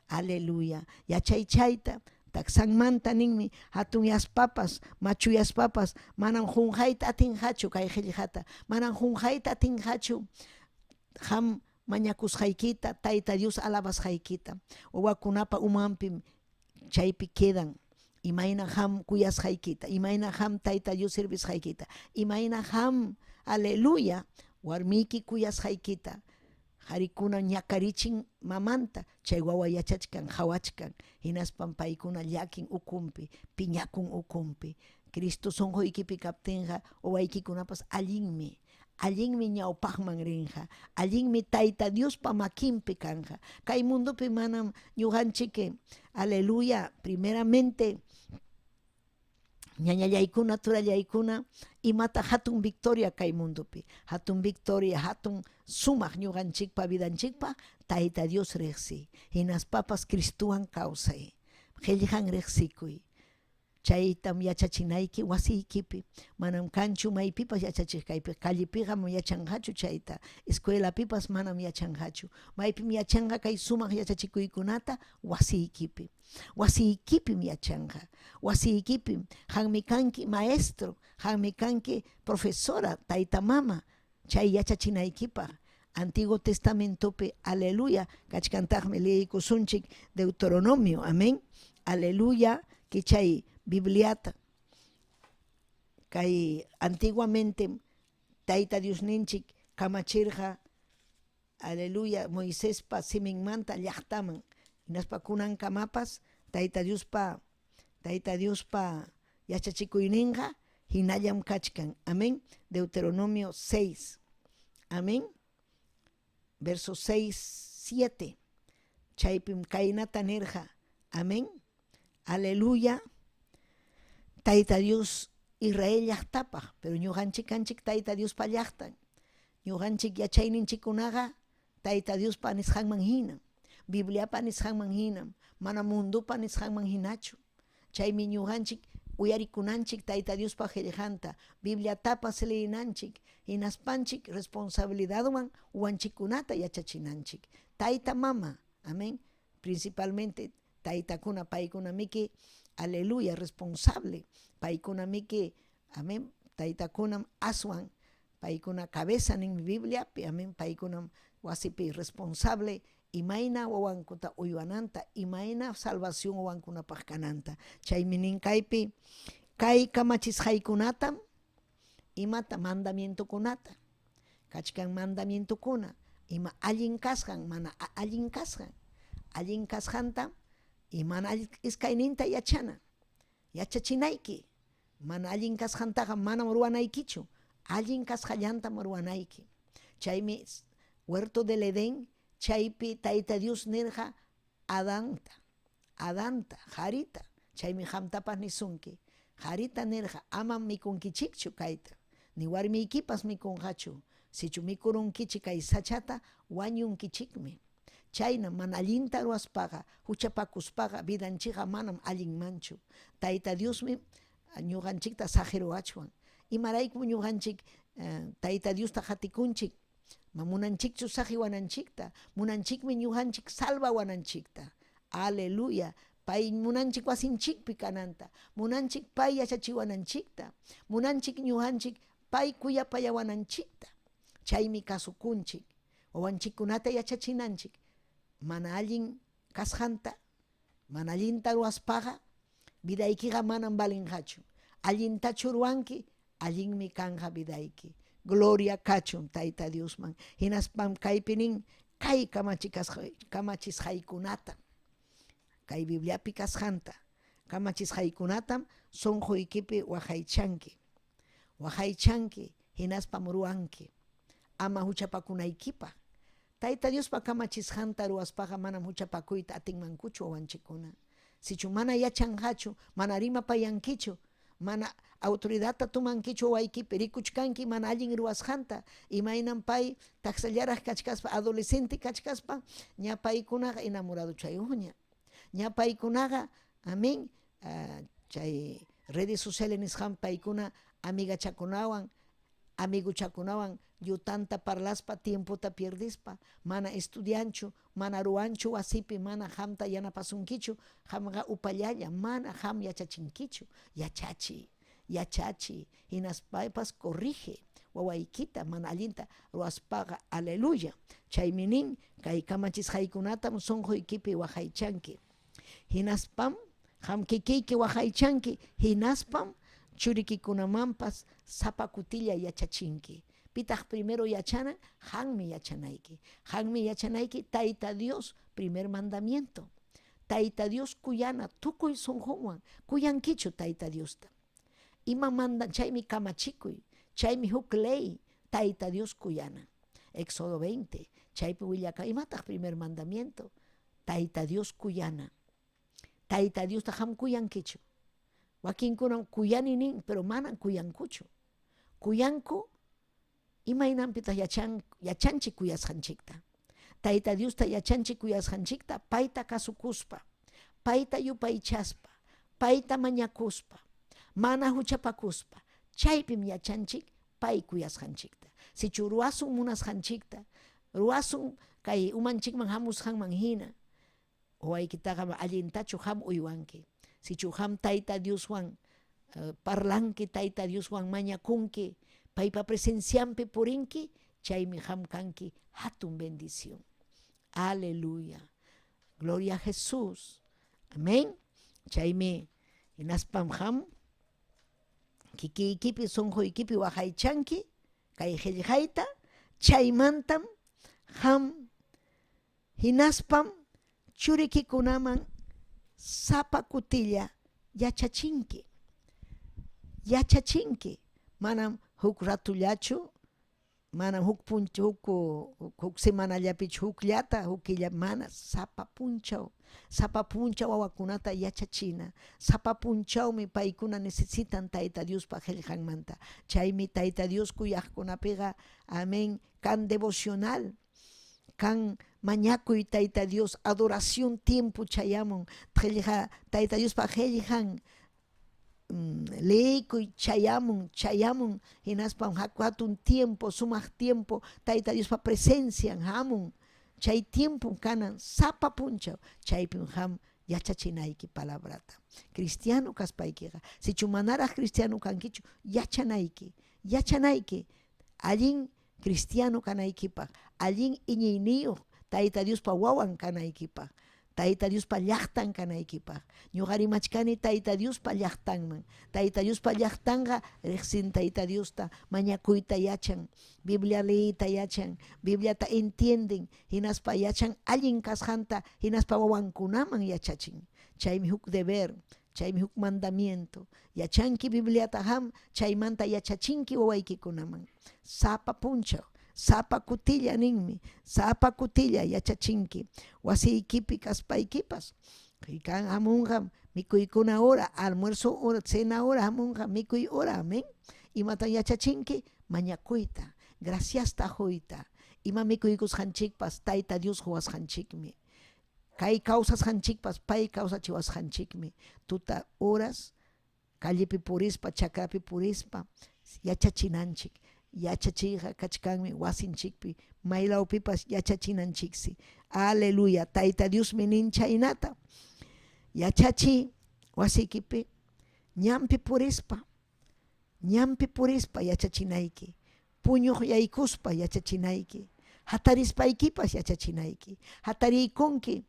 [SPEAKER 5] Aleluya, yachay chayta, taksanmanta ninmi, hatunyaspapas, machuyaspapas, manam qunqayta atinqachu kay qillqata, manam qunqayta atinqachu qam mañakusqaykita, Tayta Dios alabasqaykita. Wawakunapa umanpim chaypi quedan imayna qam kuyasqaykita, imayna qam Tayta Dios servisqaykita, imayna qam, aleluya, warmiyki kuyasqaykita. Qarikuna ñakarichin mamanta, chay wawa yachachkan, qawachkan, hinaspam paykuna llakin ukunpi, piñakun ukunpi. Cristo sunquykipi kaptinqa wawaykikunapas allinmi, allinmi ñawpaqman rinqa, allinmi Tayta Diospa makinpi kanqa. Kay mundopi manam ñuqanchik, aleluya, primeramente ñañallaykuna, turallaykuna, imata hatun victoria kay mundopi, hatun victoria, hatun sumaq ñuqanchikpa vidanchikpa Tayta Dios riqsi, hinaspapas Cristowan kawsay, qillqan riqsikuy. Chaytam yachachinayki wasiykipi. Manam kanchu maypipas yachachiq kaypi, callepiqa yachanqachu chayta, escuelapipas manam yachanqachu. Maypim yachanqa kay sumaq yachachikuykunata? Wasiykipi. Wasiykipim yachanqa. Wasiykipim qammi kanki maestro, qammi kanki profesora, tayta mama, chay yachachinaykipaq. Antiguo Testamentopi, aleluya, kachkantaqmi leyikusunchik Deuteronomio, amén. Aleluya, kichay Bibliata. Kay antiguamente Tayta Diosninchik kamachirqa, aleluya, Moisespa siminmanta llaqtaman, hinaspa kunankamapas Tayta Diospa Tayta Diospa yachachikuyninqa hinallam kachkan. Amén. Deuteronomio 6. Amén. Verso 6, 7. Chaypim kaynata nirqa. Amén. Aleluya. Tayta Dios Israel llaqtapaq, pero ñuqanchik kanchik Tayta Diospa llaqtan. Ñuqanchik yachayninchikkunaqa Tayta Diospa nisqanman hinam, Bibliapa nisqanman hinam, mana mundopa nisqanman hinachu. Chaymi ñuqanchik uyarikunanchik Tayta Diospa qillqanta, Bibliatapas leyinanchik, hinaspanchik responsabilidadwan wawanchikkunata yachachinanchik. Tayta mama, amén, principalmente taytakuna, paykunamiki, aleluya, responsable, paykunamiki, amén, taytakunam aswan, paykuna cabeza ninmi Bibliapi, amén, paykunam wasipi responsable imayna wawankuta uywananta, imayna salvación wawankunapaq kananta. Chaymi nin kaypi, kay kamachisqaykunatam, imata mandamientokunata, kachkan mandamientokuna, ima allin kasqan, mana allin kasqan, allin kasqanta y mana allin iskayninta yachana, yachachinayki, mana allin kasqantaqa manam ruwanaykichu, allin kasqallantam ruwanayki. Chaymi huerto del Edén, chaypi Tayta Dios nirqa Adanta, Adanta, qarita, chaymi qamtapas nisunki, qarita nirqa, amam mikunkichikchu kayta, ni warmiykipas mikunqachu, sichu mikurunkichik kay sachata, wañunkichikmi. Chayna mana allinta ruwaspaqa, huchapakuspaqa, vidanchikqa manam allinmanchu. Tayta Diosmi ñuqanchikta saqiruwachwan. Imaraykum ñuqanchik Tayta Diosta qatikunchik? Ma munanchikchu saqiwananchikta, munanchikmi ñuqanchik salvawananchikta. Aleluya. Pay munanchik wasinchikpi kananta, munanchik pay yachachiwananchikta, munanchik ñuqanchik pay kuyapayawananchikta. Chaymi kasukunchik. Wawanchikkunata yachachinanchik. Mana allin kasqanta, mana allinta ruwaspaqa, vidaykiqa manam valinqachu. Allintachu ruwanki, allinmi kanqa vidayki. Gloria kachun Tayta Diosman. Hinaspam kaypi nin, kay kamachisqaykunata, kay Bibliapi kasqanta, kamachisqaykunatam sunquykipi waqaychanki. Waqaychanki, hinaspam ruwanki. Ama huchapakunaykipaq. Tayta Diospa kamachisqanta ruwaspaqa manam huchapakuyta atinmankuchu wawanchikkuna. Sichu mana yachanqachu, mana rimapayankichu, mana autoridadta tomankichu wawaykipi, rikuchkanki mana allin ruwasqanta, imaynam pay taksallaraq kachkaspa, adolescente kachkaspa, ña paykunaqa enamoradochayuqña. Ña paykunaqa, amén, chay redes sociales nisqan paykuna amigachakunawan, amiguchakunawan llutanta parlaspa tiempota pierdispa, mana estudianchu, mana ruwanchu wasipi, mana qamta yanapasunkichu, qamqa upallalla, mana qam yachachinkichu. Yachachiy, yachachiy, hinaspapas corrige wawaykita mana allinta ruwaspaqa, aleluya. Chaymi nin, kay kamachisqaykunatam sunquykipi waqaychanki. Hinaspam qam kikiyki waqaychanki, hinaspam churikikunamanpas sapa kutilla yachachinki. Pitaq primero yachana? Qammi yachanayki. Qammi yachanayki Tayta Dios, primer mandamiento. Tayta Dios kuyana tukuy sunqunwan. Kuyankichu Tayta Diosta? Ima manda, chaymi kamachikuy, chaymi huk ley, Tayta Dios kuyana. Éxodo 20, chaypi willaka, imataq primer mandamiento? Tayta Dios kuyana. Tayta Diosta qam kuyankichu? Wakinkunam kuyani nin, pero manam kuyankuchu. Kuyanku, imaynanpitaq yachanchik kuyasqanchikta? Tayta Diosta yachanchik kuyasqanchikta, payta kasukuspa, payta yupaychaspa, payta mañakuspa, mana huchapakuspa, chaypim yachanchik pay kuyasqanchikta. Sichu ruwasun munasqanchikta, ruwasun kay umanchikman hamusqanman hina, wawaykitaqa allintachu qam uywanki. Sichu qam Tayta Dioswan parlanki, Tayta Dioswan mañakunki, paypa presencianpi purinki, chaymi qam kanki hatun bendición. Aleluya. Gloria a Jesús. Amén. Chaymi hinaspam qam kikiykipi sunquykipi waqaychanki kay qillqayta, chaymantam qam hinaspam churikikunaman sapa kutilla yachachinki. Yachachinki, manam huk ratullachu, manam huk punchaw, huk semanallapichu hukllata, huk killa, mana, sapa punchaw, sapa punchaw wawakunata yachachina, sapa punchawmi paykuna necesitan Tayta Diospa qillqanmanta. Chaymi Tayta Dios kuyaqkunapiqa, amén, kan devocional, kan mañakuy Tayta Dios, adoración tiempo chayamun, qillqa Tayta Diospa qillqan leeykuy chayamun, chayamun, hinaspam hatun tiempo, sumaq tiempo, Tayta Diospa presencian hamun, chay tiempom kanan sapa punchaw, chaypim qam yachachinayki palabrata. Cristiano kaspaykiqa, sichu manaraq cristiano kankichu, yachanayki, yachanayki, allin cristiano kanaykipaq, allin iñiyniyuq Tayta Diospa wawan kanaykipaq, Tayta Diospa llaqtan kanaykipaq. Ñuqa rimachkani Tayta Diospa llaqtanman. Tayta Diospa llaqtanqa riqsin Tayta Diosta, mañakuyta yachan, Biblia leeyta yachan, Bibliata entienden, hinaspa yachan allin kasqanta, hinaspa wawankunaman yachachin. Chaymi huk deber, chaymi huk mandamiento. Yachanki Bibliata qam, chaymanta yachachinki wawaykikunaman. Sapa punchaw, sapa kutilla ninmi, sapa kutilla yachachinki. Wasiykipi kaspaykipas, kan hamunqam mikuykuna hora, almuerzo hora, cena hora hamunqa mikuy hora, amén. Imatan yachachinki? Mañakuyta, graciasta quyta. Ima mikuykusqanchikpas Tayta Dios quwasqanchikmi. Kay kawsasqanchikpas pay kawsachiwasqanchikmi. Tuta horas callepi purispa, chakrapi purispa yachachinanchik. Yachachiyqa kachkanmi wasinchikpi, maylawpipas yachachinanchiksi. Aleluya, Tayta Diosmi nin chaynata. Yachachiy wasiykipi, ñanpi purispa, ñanpi purispa yachachinayki. Puñuq yaykuspa yachachinayki. Hatarispaykipas yachachinayki. Hatariykunki.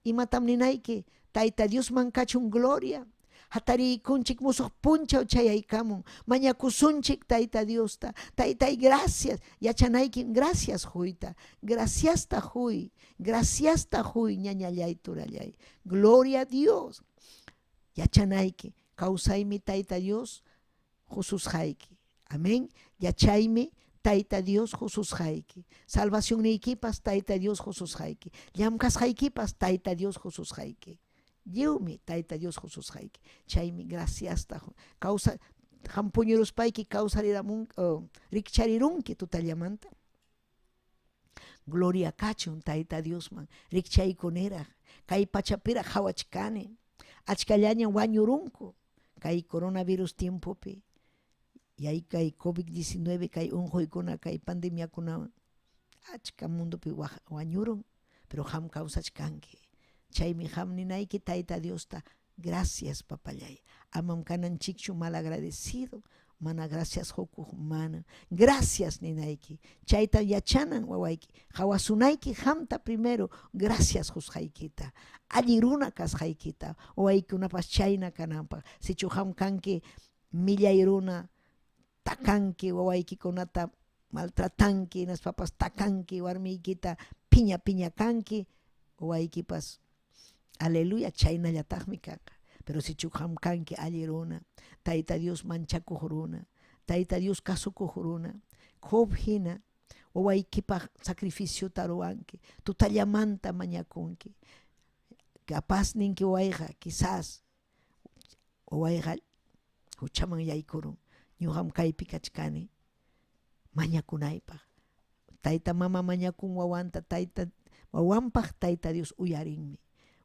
[SPEAKER 5] Imatam ninayki? Tayta Diosman kachun gloria. Hatariykunchik musuq punchaw chayaykamun. Mañakusunchik Tayta Diosta. Taytay, gracias. Yachanaykim gracias huyta. Graciasta huy. Graciasta huy, ñañallay, turallay. Gloria a Dios. Yachanayki. Kawsaymi Tayta Dios hususqayki. Amén. Yachaymi Tayta Dios hususqayki. Salvacionniykipas Tayta Dios hususqayki. Llamkasqaykipas Tayta Dios hususqayki. Lliwmi Tayta Dios hususqayki. Chaymi graciasta kawsa qam puñuruspayki kawsariramun rikcharirunki tutallamanta. Gloria kachun Tayta Diosman. Rikchaykuniraq. Kay pachapiraq qhawachkani. Achkallaña wañurunku kay coronavirus tiempopi. Yay kay COVID-19 kay unquykuna kay pandemiakunawan achka mundopi wañurun, pero qam kawsachkanki. Chaymi qam ninayki Tayta Diosta, gracias papallay. Amam kananchikchu malagradecido, mana gracias hukuq mana. Gracias ninayki. Chayta yachanan wawayki. Qawasunayki qamta primero gracias husqaykita. Alli runa kasqaykita. Wawaykunapas chayna kananpaq. Sichu qam kanki millay runa, takanki wawaykikunata maltratanki, hinaspapas takanki warmiykita piña piña kanki, wawaykipas aleluya chaynallataqmi kanqa. Pero sichu qam kanki alli runa, Tayta Dios manchakuq runa, Tayta Dios kasukuq runa, Job hina wawaykipaq sacrificiota ruwanki, tutallamanta mañakunki. Capaz ninki wawayqa, quizás wawayqa huchaman yaykurun, ñuqam kaypi kachkani mañakunaypaq. Tayta mama mañakun wawanta, tayta wawanpaq Tayta Dios uyarinmi.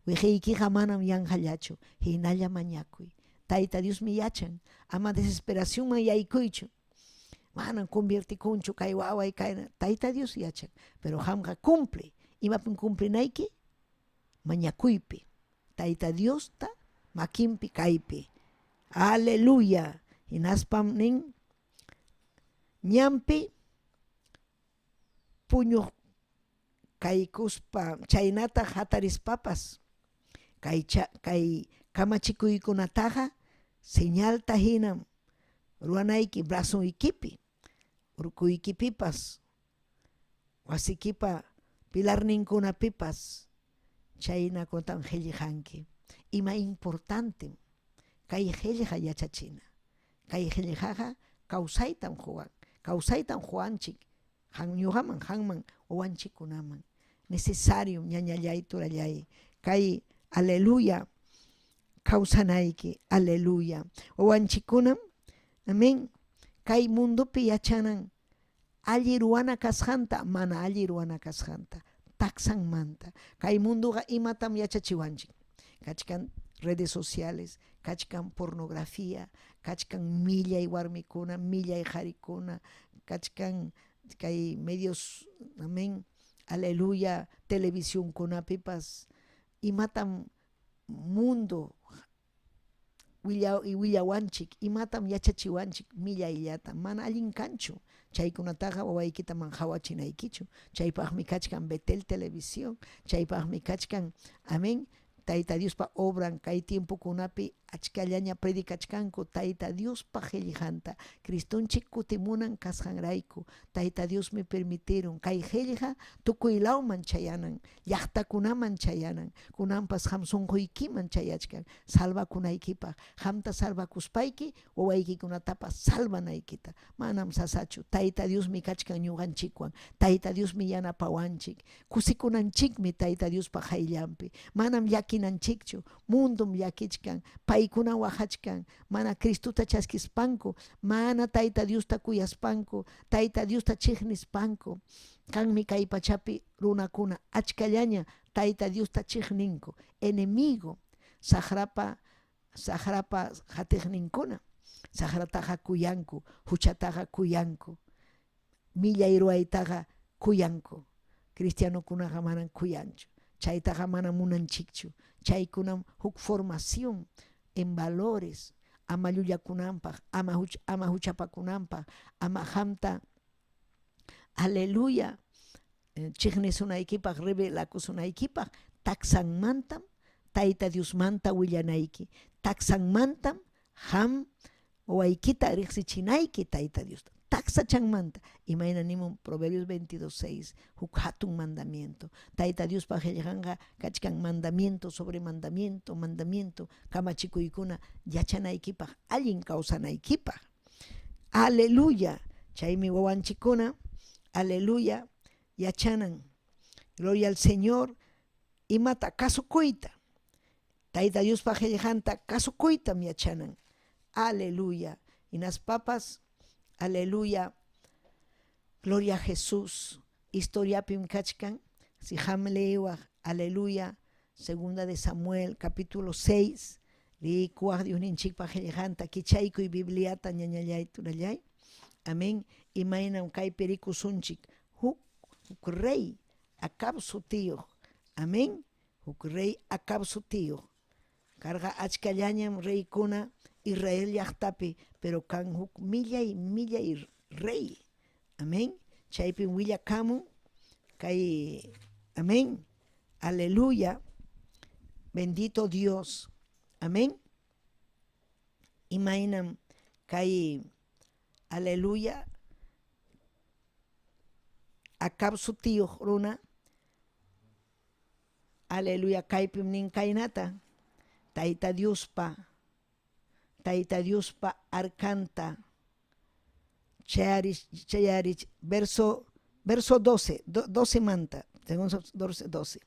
[SPEAKER 5] Wiqiykiqa manam yanqallachu, hinalla mañakuy. Tayta Diosmi yachan, ama desesperacionman yaykuychu. Manam conviertikunchu kay waway kayna. Tayta Dios yachan, pero qamqa cumple. Imapim cumplinayki? Mañakuypi. Tayta Diosta makinpi kaypi. Aleluya. Hinaspam nin ñanpi puñuq kaykuspa chaynataq hatarispapas kay kay kamachikuykunataqa señalta hinam ruwanayki brazoykipi, urkuykipipas, wasikipa pilarninkunapipas chaynakunatam qillqanki. Ima importantem kay qillqa yachachina. Kay qillqaqa kawsaytam quwan, kawsaytam quwanchik qam ñuqaman, qamman, wawanchikkunaman. Necesario ñañallay, turallay, kay aleluya kawsanayki, aleluya. Wawanchikkunam, amén, kay mundopi yachanan alli ruwana kasqanta, mana alli ruwana kasqanta, taksanmanta. Kay mundoqa imatam yachachiwanchik. Kachkan redes sociales, kachkan pornografía, kachkan millay warmikuna, millay qarikuna, kachkan kay medios, amén, aleluya, televisionkunapipas imatam mundo willawanchik, imatam yachachiwanchik millayllata, mana allin kanchu. Chaykunataqa wawaykita man qhawachinaykichu. Chaypaqmi kachkan Betel Televisión, chaypaqmi kachkan, amén, Tayta Diospa obran kay tiempokunapi achkallaña predicachkanku Tayta Diospa qillqanta. Cristonchik kutimunan kasqanrayku. Tayta Diosmi permitirun kay qillqa tukuy lawman chayanan, llaqtakunaman chayanan. Kunanpas qam sunquykiman chayachkan salvakunaykipaq. Qamta salvakuspayki wawaykikunatapas salvanaykita. Manam sasachu. Tayta Diosmi kachkan ñuqanchikwan. Tayta Diosmi yanapawanchik. Kusikunanchikmi Tayta Diospa qayllanpi. Manam llakinanchikchu. Mundum llakichkan. Paykuna waqachkan. Mana Cristuta chaskispanku, mana Tayta Diosta kuyaspanku, Tayta Diosta chiqnispanku. Kanmi kay pachapi runakuna achkallaña Tayta Diosta chiqninku, enemigo, saqrapa saqrapa qatiqninkuna. Saqrataqa kuyanku, huchataqa kuyanku, millay ruwaytaqa kuyanku. Cristianokunaqa manam kuyanchu. Chaytaqa manam munanchikchu. Chaykunam huk formación en valores, ama llullakunanpaq, ama huchapakunanpaq, ama qamta Aleluya. Chiqnisunaykipaq, revelakusunaykipaq, taksanmantam Tayta Diosmanta willanayki. Taksanmantam qam wawaykita riqsichinayki Tayta Diosta. Taksachanmanta. Imayna nimun Proverbios 22:6, huk hatun mandamiento. Tayta Diospa qillqanqa kachkan mandamiento sobre mandamiento, mandamiento, kamachikuykuna yachanaykipaq, allin kawsanaykipaq. Aleluya. Chaymi wawanchikkuna, aleluya, yachanan. Gloria al Señor. Imata kasukuyta. Tayta Diospa qillqanta kasukuytam yachanan. Aleluya. Hinaspapas, aleluya, gloria a Jesús. Historiapim kachkan, si qam leewaq, aleluya, segunda de Samuel, capítulo 6, liykuwaq Diosninchikpa qillqanta, kichaykuy Bibliata, ñañallay, turallay. Amén. Imaynam kaypi rikusunchik huk huk rey Acab sutiyuq. Amén. Huk rey Acab sutiyuq. Karqa achkallañam reykuna Israel llaqtapi, pero kan huk millay millay rey. Amén. Chaypim willakamun kay amén. Aleluya. Bendito Dios. Amén. Imaynam kay aleluya Acab sutiyuq runa, aleluya, kaypim nin kaynata, Tayta Diospa, Tayta Diospa arcanta chayarich, chayarich, verso, verso 12, 12 manta, según 12, 12.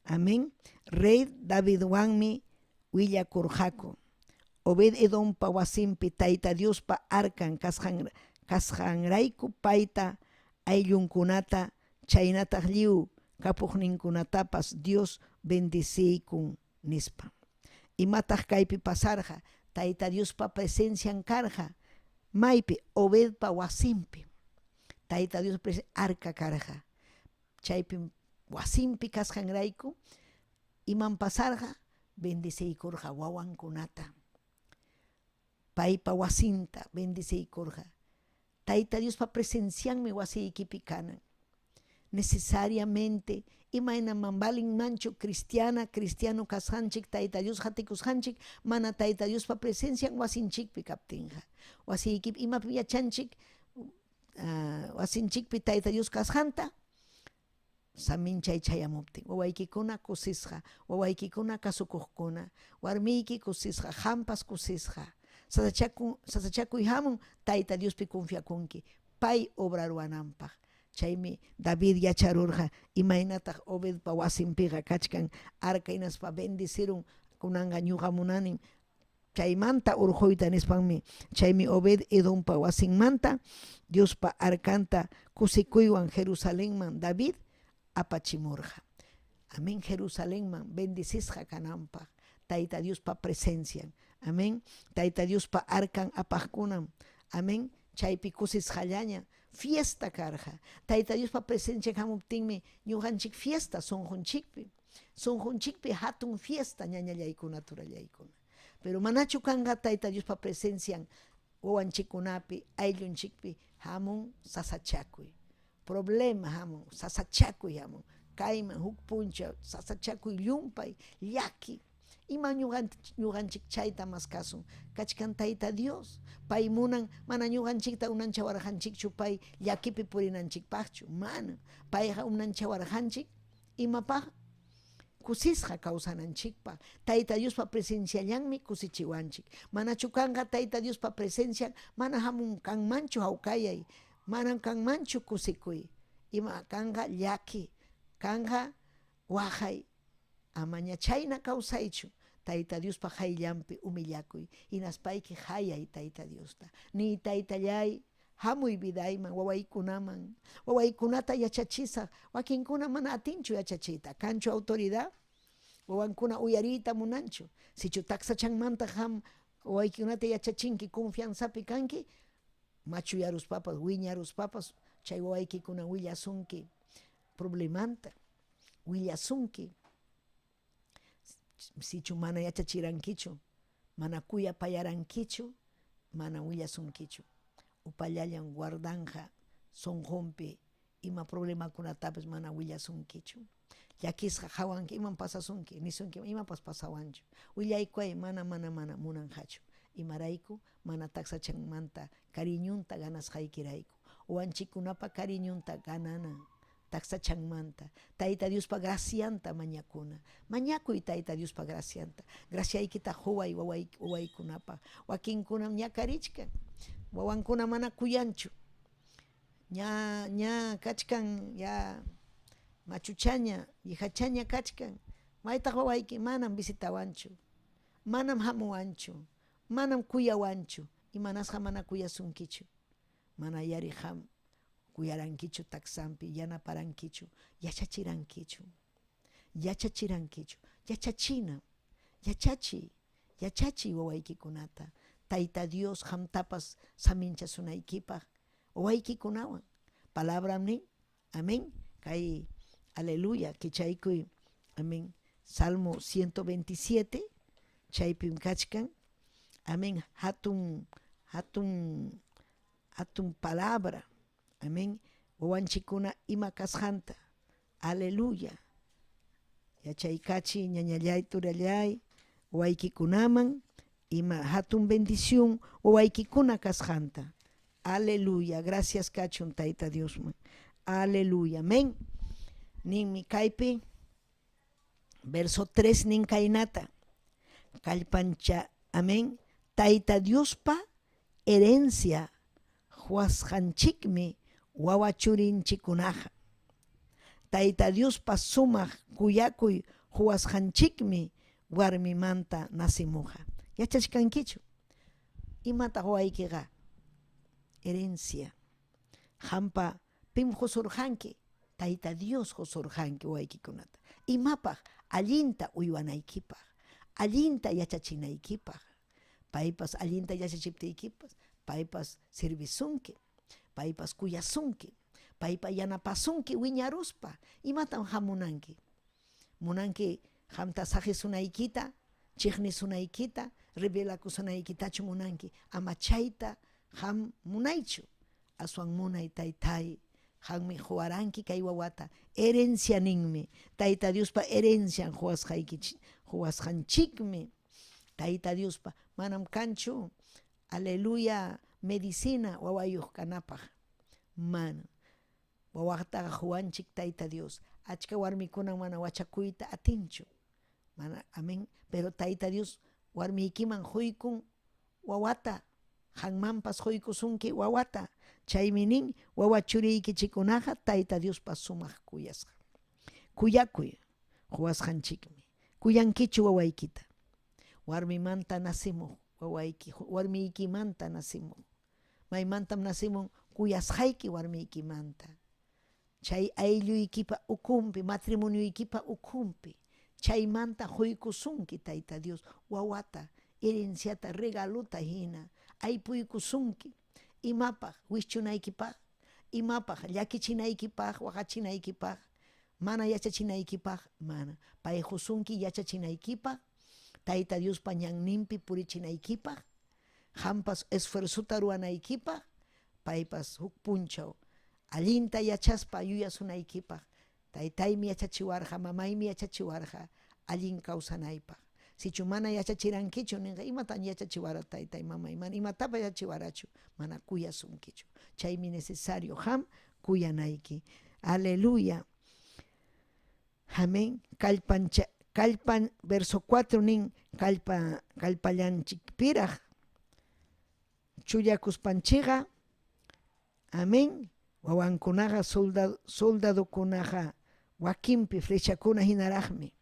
[SPEAKER 5] Amén. Rey Davidwanmi willakurqaku, Obed Edompa wasinpi Tayta Diospa arcan kasqan kasqanrayku payta, ayllunkunata chaynataq lliw kapuqninkunatapas Dios bendeciykun, nispa. Imataq kaypi pasarqa? Tayta Diospa presencian karqa. Maypi? Obedpa wasinpi. Tayta Diospa arca karqa. Chaypim wasinpi kasqanrayku imam pasarqa? Bendeciykurqa wawankunata. Paypa wasinta bendeciykurqa. Tayta Diospa presencianmi wasiykipi kanan. Necesariamente, imaynam valinmanchu cristiana, cristiano kasqanchik, Tayta Dios qatikusqanchik, mana Tayta Diospa presencian wasinchikpi kaptinqa. Wasiykipi imapim yachanchik wasinchikpi Tayta Dios kasqanta? Saminchay chayamuptin, wawaykikuna kusisqa, wawaykikuna kasukuqkuna, warmiyki kusisqa, qampas kusisqa. Sasachakun, sasachakuy hamun, Tayta Diospi confiakunki, pay obraruwananpaq. Chaymi David yacharurqa imaynataq Obedpa wasinpiqa kachkan arca hinaspa bendecirun, kunanqa ñuqa munanim chaymanta urquyta nispanmi. Chaymi Obed Edompa wasinmanta Diospa arcanta kusikuywan Jerusalenman David apachimurqa. Amén. Jerusalenman bendecisqa kananpaq Tayta Diospa presencian. Amén. Tayta Diospa arcan apaqkunam. Amén. Chaypi kusisqallaña fiesta karqa. Tayta Diospa presencian hamuptinmi ñuqanchik fiesta sunqunchikpi. Sunqunchikpi hatun fiesta ñañallaykuna, turallaykuna. Pero manachu kanqa Tayta Diospa presencian wawanchikkunapi, ayllunchikpi hamun sasachakuy. Problema hamun, sasachakuy hamun. Kayman huk punchaw sasachakuy llumpay, llaki. Ima ñuqanchik chayta maskasun. Kachkan Tayta Dios. Pay munan, mana ñuqanchikta unanchawarqanchikchu pay llakipi purinanchikpaqchu. Mana. Payqa unanchawarqanchik imapaq? Kusisqa kawsananchikpaq. Tayta Diospa presenciallanmi kusichiwanchik. Manachu kanqa Tayta Diospa presencian, mana hamun kanmanchu hawkayay, manam kanmanchu kusikuy. Ima kanqa llaki, kanqa waqay. Amaña chayna kawsaychu, Tayta Diospa qayllanpi humillakuy, hinaspayki qayay Tayta Diosta. Niy, Taytallay, hamuy vidayman, wawaykunaman. Wawaykunata yachachisaq, wakinkuna mana atinchu yachachiyta. Kanchu autoridad? Wawankuna uyariyta munanchu. Sichu taksachanmanta qam wawaykunata yachachinki, confianzapi kanki, machuyaruspapas, wiñaruspapas, chay wawaykikuna willasunki problemanta, willasunki. Sichu mana yachachirankichu, mana kuyapayarankichu, mana willasunkichu. Upallallan guardanqa sunqunpi Ima problemakunatapas mana willasunkichu. Llakisqa qawanki, imam pasasunki, nisunki, imapas pasawanchu. Willaykuay, mana, mana, mana munanqachu. Imarayku? Mana taksachanmanta cariñunta ganasqaykirayku. Wawanchikkunapa cariñunta ganana taksachanmanta. Tayta Diospa gracianta mañakuna. Mañakuy Tayta Diospa gracianta. Graciaykita quway wawaykunapaq. Wakinkunam ñakarichkan. Wawankuna mana kuyanchu. Ña, ña kachkan, ya machuchaña, vijachaña kachkan. Maytaq wawayki? Manam visitawanchu. Manam hamuwanchu. Manam kuyawanchu. Imanasqa mana kuyasunkichu? Mana yari qam kuyarankichu taksampi, yanaparankichu, yachachirankichu. Yachachirankichu. Yachachina. Yachachiy. Yachachiy wawaykikunata. Tayta Dios qamtapas saminchasunaykipaq wawaykikunawan. Palabram nin. Amén. Kay, aleluya, kichaykuy. Amén. Salmo 127, chaypim kachkan. Amén. Hatun, hatun, hatun palabra. Amén. Wawanchikkuna ima kasqanta. Aleluya. Yachaykachiy, ñañallay, turallay, wawaykikunaman ima hatun bendición wawaykikuna kasqanta. Aleluya. Gracias kachun Tayta Diosman. Aleluya. Amén. Ninmi kaypi, verso 3 nin kaynata. Kallpancha, amén. Tayta Diospa herencia huasqanchikmi wawa churinchikkunaqa. Tayta Diospa sumaq kuyakuy huwasqanchikmi warmimanta nacimuqa. Yachachkankichu? Imataq wawaykiqa? Herencia. Qampa pim qusurqanki? Tayta Dios qusurqanki wawaykikunata. Imapaq? Allinta uywanaykipaq, allinta yachachinaykipaq. Paypas allinta yachachiptiykipas, paypas servisunki, paypas kuyasunki, paypa yanapasunki wiñaruspa. Imatam qam munanki? Munanki qamta saqisunaykita, chiqnisunaykita, rebelakusunaykitachu munanki? Ama chayta qam munaychu. Aswan munay taytay, qammi quwaranki kay wawata. Herencia ninmi. Tayta Diospa herencian quwasqanchikmi. Tayta Diospa manam kanchu, aleluya, medicina wawayuq kanapaq. Manam. Wawaqtaqa quwanchik Tayta Dios. Achka warmikunam mana wachakuyta atinchu. Mana, amén. Pero Tayta Dios warmiykiman quykun wawata, qanmanpas quykusunki wawata. Chaymi nin, wawa churiykichikkunaqa Tayta Diospa sumaq kuyasqan. Kuyakuy quwasqanchikmi. Kuyankichu wawaykita? Warmimanta nacimuq wawayki, warmiykimanta nacimuq. Maymantam nacimun? Kuyasqayki warmiykimanta. Chay aylluykipa ukhunpi, matrimonioykipa ukhunpi. Chaymanta quykusunki Tayta Dios wawata, herenciata, regalota hina. Aypuykusunki. Imapaq? Wischunaykipaq. Imapaq? Llakichinaykipaq, waqachinaykipaq, mana yachachinaykipaq, mana. Pay qusunki yachachinaykipaq, Tayta Diospa ñanninpi purichinaykipaq, qampas esfuerzota ruwanaykipaq, paypas huk punchaw allinta yachaspa yuyasunaykipaq. Taytaymi yachachiwarqa, mamaymi yachachiwarqa allin kawsanaypaq. Sichu mana yachachirankichu ninqa, imatan yachachiwara taytay, mamay, mana imatapas yachachiwarachu, mana kuyasunkichu. Chaymi necesario qam kuyanayki. Aleluya. Amén. Kallpancha, kallpan, verso 4 nin, kallpa, kallpallanchikpiraq chullakuspanchikqa, amén, wawankunaqa soldadokunaqa wakinpi flechakuna hinaraqmi.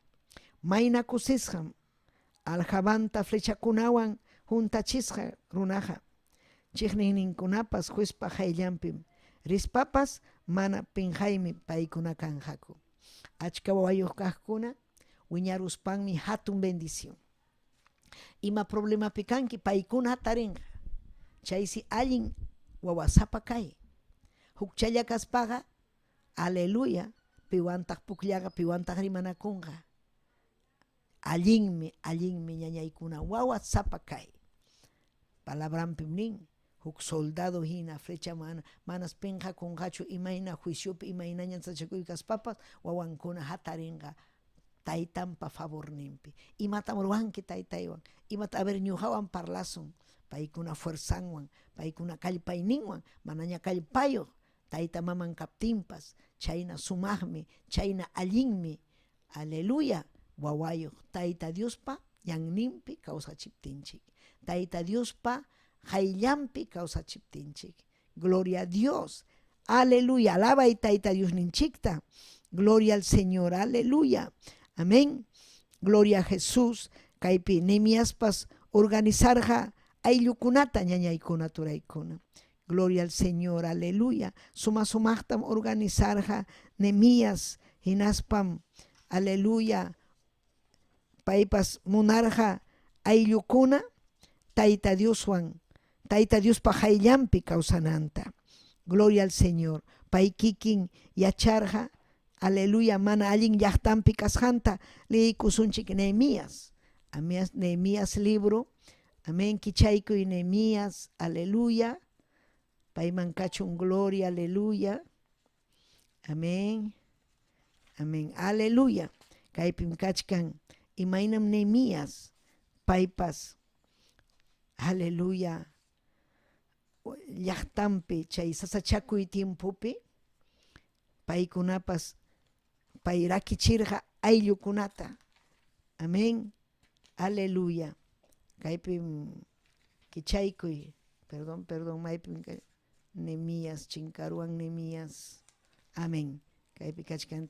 [SPEAKER 5] Mayna kusisqam aljabanta flechakunawan huntachisqa runaqa. Chiqniyninkunapas juezpa qayllanpim rispapas mana pinqaymi paykuna kanqaku. Achka wawayuq kaqkuna wiñaruspanmi hatun bendición. Ima problemapi kanki paykuna tarinqa. Chaysi allin wawasapa kay. Hukchalla kaspaqa, aleluya, piwantaq pukllaqa, piwantaq rimanakunqa. Allinmi, allinmi ñañaykuna wawasapa kay. Palabranpim nin, Huk soldado hina flecha mana manas pinqakunqachu imayna juiciopi imaynaña sasachakuy kaspapas wawankuna hatarinqa taytanpa favorninpi. Imatam ruwanki taytaywan? Imata a ver ñuqawan parlasun paykuna fuerzanwan, paykuna kallpayninwan, manaña kallpayuq tayta maman kaptinpas, chayna sumaqmi, chayna allinmi, aleluya, wawayuq Tayta Diospa ñanninpi kawsachiptinchik, Tayta Diospa qayllanpi kawsachiptinchik. Gloria a Dios. Aleluya. Alabay Tayta Diosninchikta. Gloria al Señor. Aleluya. Amén. Gloria a Jesús. Kaypi Nehemiaspas organizarqa ayllukunata ñañaykuna turaykuna. Gloria al Señor. Aleluya. Suma sumaqtam organizarqa Nehemías hinaspam aleluya paypas munarqa ayllukuna Tayta Dioswan, Tayta Diospa qayllanpi kawsananta. Gloria al Señor. Pay kikin yacharqa, aleluya, mana allin llaqtanpi kasqanta. Leeykusunchik Nehemías. Nehemías libro. Amén. Kichaykuy Nehemías. Aleluya. Payman kachun gloria, aleluya. Amén. Amén. Aleluya. Kaypim kachkan imaynam Nehemías paypas aleluya llaqtanpi chay sasachakuy tiempopi paykunapas pay rakichirqa ayllukunata. Amén. Aleluya. Kaypim kichaykuy. Perdón, perdón, maypim Nehemías, chinkaruwan Nehemías. Amén. Kaypi kachkan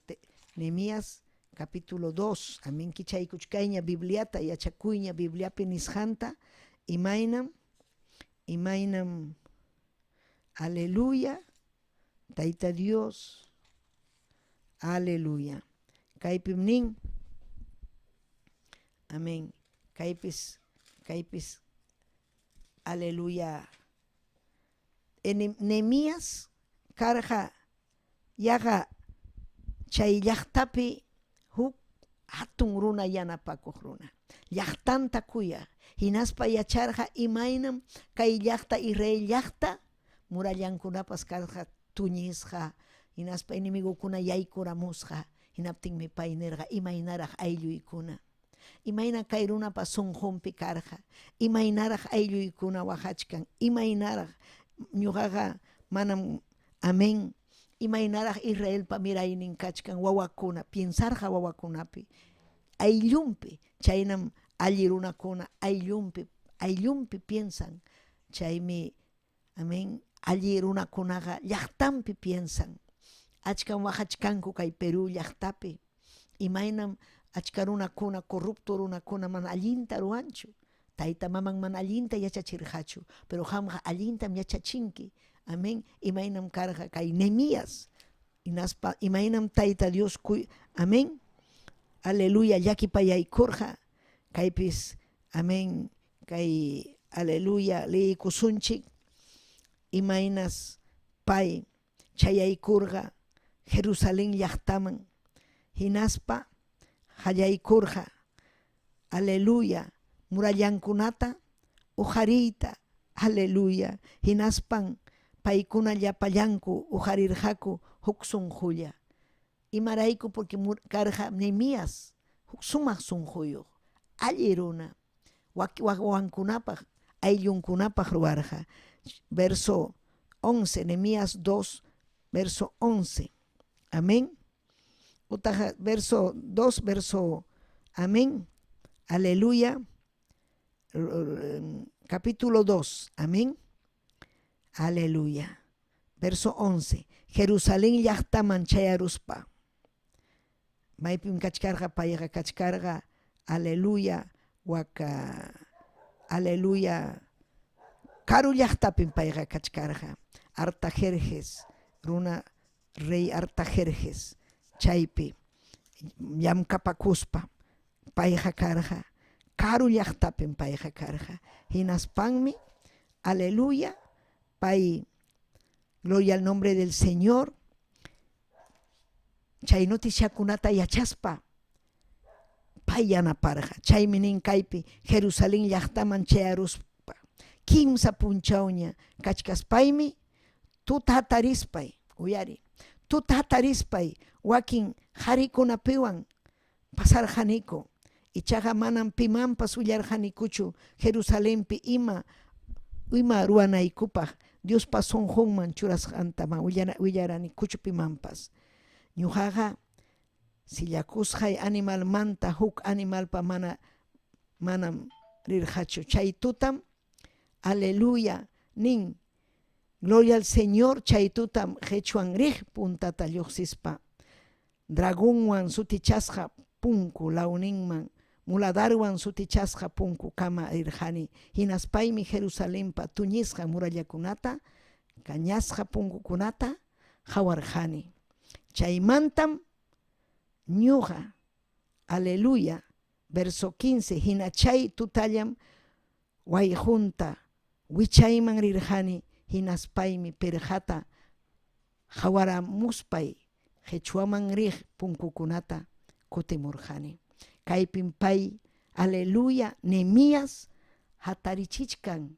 [SPEAKER 5] Nehemías capítulo 2. Amén. Kichaykuchkayña Bibliata, yachakuyña Bibliapi nisqanta. Imaynam, imaynam, aleluya, Tayta Dios, aleluya. Kaypim nin, amén. Kaypis, kaypis, aleluya. Nehemías karqa yaqa chay llaqtapi huk hatun runa yanapakuq runa. Llaqtanta kuyaq, hinaspa yacharqa imaynam kay llaqta Israel llaqta murallankunapas karqa tuñisqa, hinaspa enemigokuna yaykuramusqa. Hinaptinmi pay nirqa, imaynaraq aylluykuna, imayna kay runapa sunqunpi karqa, imaynaraq aylluykuna waqachkan, imaynaraq ñuqaqa manam, amén, imaynaraq Israelpa miraynin kachkan wawakuna, piensarqa wawakunapi, ayllunpi, chaynam alli runakuna ayllunpi, ayllunpi piensan, chaymi, amén, alli runakunaqa llaqtanpi piensan. Achkam waqachkanku kay Perú llaqtapi, imaynam achka runakuna, corrupto runakuna mana allinta ruwanchu, tayta maman mana allinta yachachirqachu, pero qamqa allintam yachachinki, amén, imaynam karqa kay Nehemías, hinaspa imaynam Tayta Dios, amén, aleluya, llakipayaykurqa, kaypis, amén, kay, aleluya, leeykusunchik, imaynas pay chayaykurqa Jerusalén llaqtaman, hinaspa qallaykurqa, aleluya, murallankunata uqariyta, aleluya, hinaspan paykuna llapallanku uqarirqaku huk sunqulla. Imarayku? Porque karqa Nehemías huk sumaq sunquyuq, alli runa, wawankunapaq, ayllunkunapaq ruwarqa. Verso 11, Nehemías 2, verso 11. Amén. Utaqa verso 2, verso, amén. Aleluya. Capítulo 2, amén. Aleluya. Verso 11. Jerusalén llaqtaman chayaruspa. Maypim kachkarqa payqa kachkarqa, aleluya, waka, aleluya, karu llaqtapim payqa kachkarqa. Artajerjes, runa rey Artajerjes, chaypi llamkapakuspa payqa karqa, karu llaqtapim payqa karqa. Hinaspanmi, aleluya, pay, gloria al nombre del Señor, chay noticiakunata yachaspa pay yanaparqa. Chaymi nin kaypi Jerusalén llaqtaman chayaruspa. Kimsa punchawña kachkaspaymi tuta hatarispay, uyari, tuta hatarispay wakin qarikunapiwan pasarqaniku. Ichaqa manam pimanpas willarqanikuchu Jerusalenpi ima ima ruwanaykupaq Diospa sunqunman churasqanta willaranikuchu pimanpas. Ñuqaqa sillakusqay animalmanta huk animalpa mana manam rirqachu. Chay tutam, aleluya, nin, gloria al Señor, chay tutam qechwan riq puntata lluqsispa dragonwan sutichasqa punku lawninman muladarwan sutichasqa punkukama rirqani. Hinaspaymi Jerusalenpa tuñisqa murallakunata, kañasqa punkukunata qawarqani. Chaymantam ñuqa, aleluya, verso 15, hina chay tutallam wayqunta wichayman rirqani, hinaspaymi pirqata qawaramuspay qechwaman riq punkukunata kutimurqani. Kaypim pay, aleluya, Nehemías hatarichichkan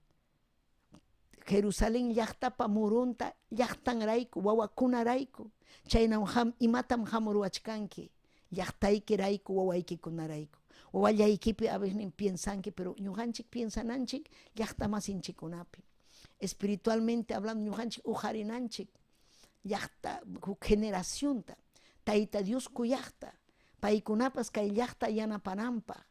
[SPEAKER 5] Jerusalén llaqtapa murunta llaqtanrayku, wawakunarayku. Chaynam qam imatam hamuruwachkanki llaqtaykirayku, wawaykikunarayku. Wawallaykipi a veces piensanki, pero ñuqanchik piensananchik llaqtamasinchikkunapi. Espiritualmente hablando, ñuqanchik uqarinanchik llaqta huk generacionta, Tayta Dios kuyaqta, paykunapas kay llaqta yanapananpaq.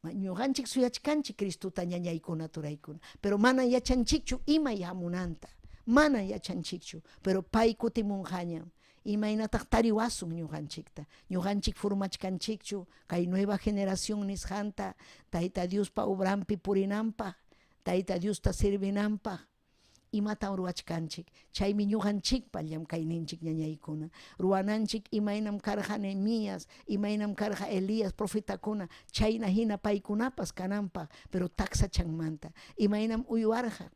[SPEAKER 5] Ñuqanchik suyachkanchik Cristota ñañaykuna turaykuna, pero mana yachanchikchu imay hamunanta, mana yachanchikchu, pero pay kutimunqañam. Imaynataq tariwasun ñuqanchikta? Ñuqanchik formachkanchikchu kay nueva generación nisqanta Tayta Diospa obranpi purinanpaq, Tayta Diosta servinanpaq? Imatam ruwachkanchik? Chaymi ñuqanchikpa llamkayninchik ñañaykuna. Ruwananchik imaynam karqa Nehemías, imaynam karqa Elías profetakuna, chayna hina paykunapas kananpaq, pero taksachanmanta. Imaynam uywarqa.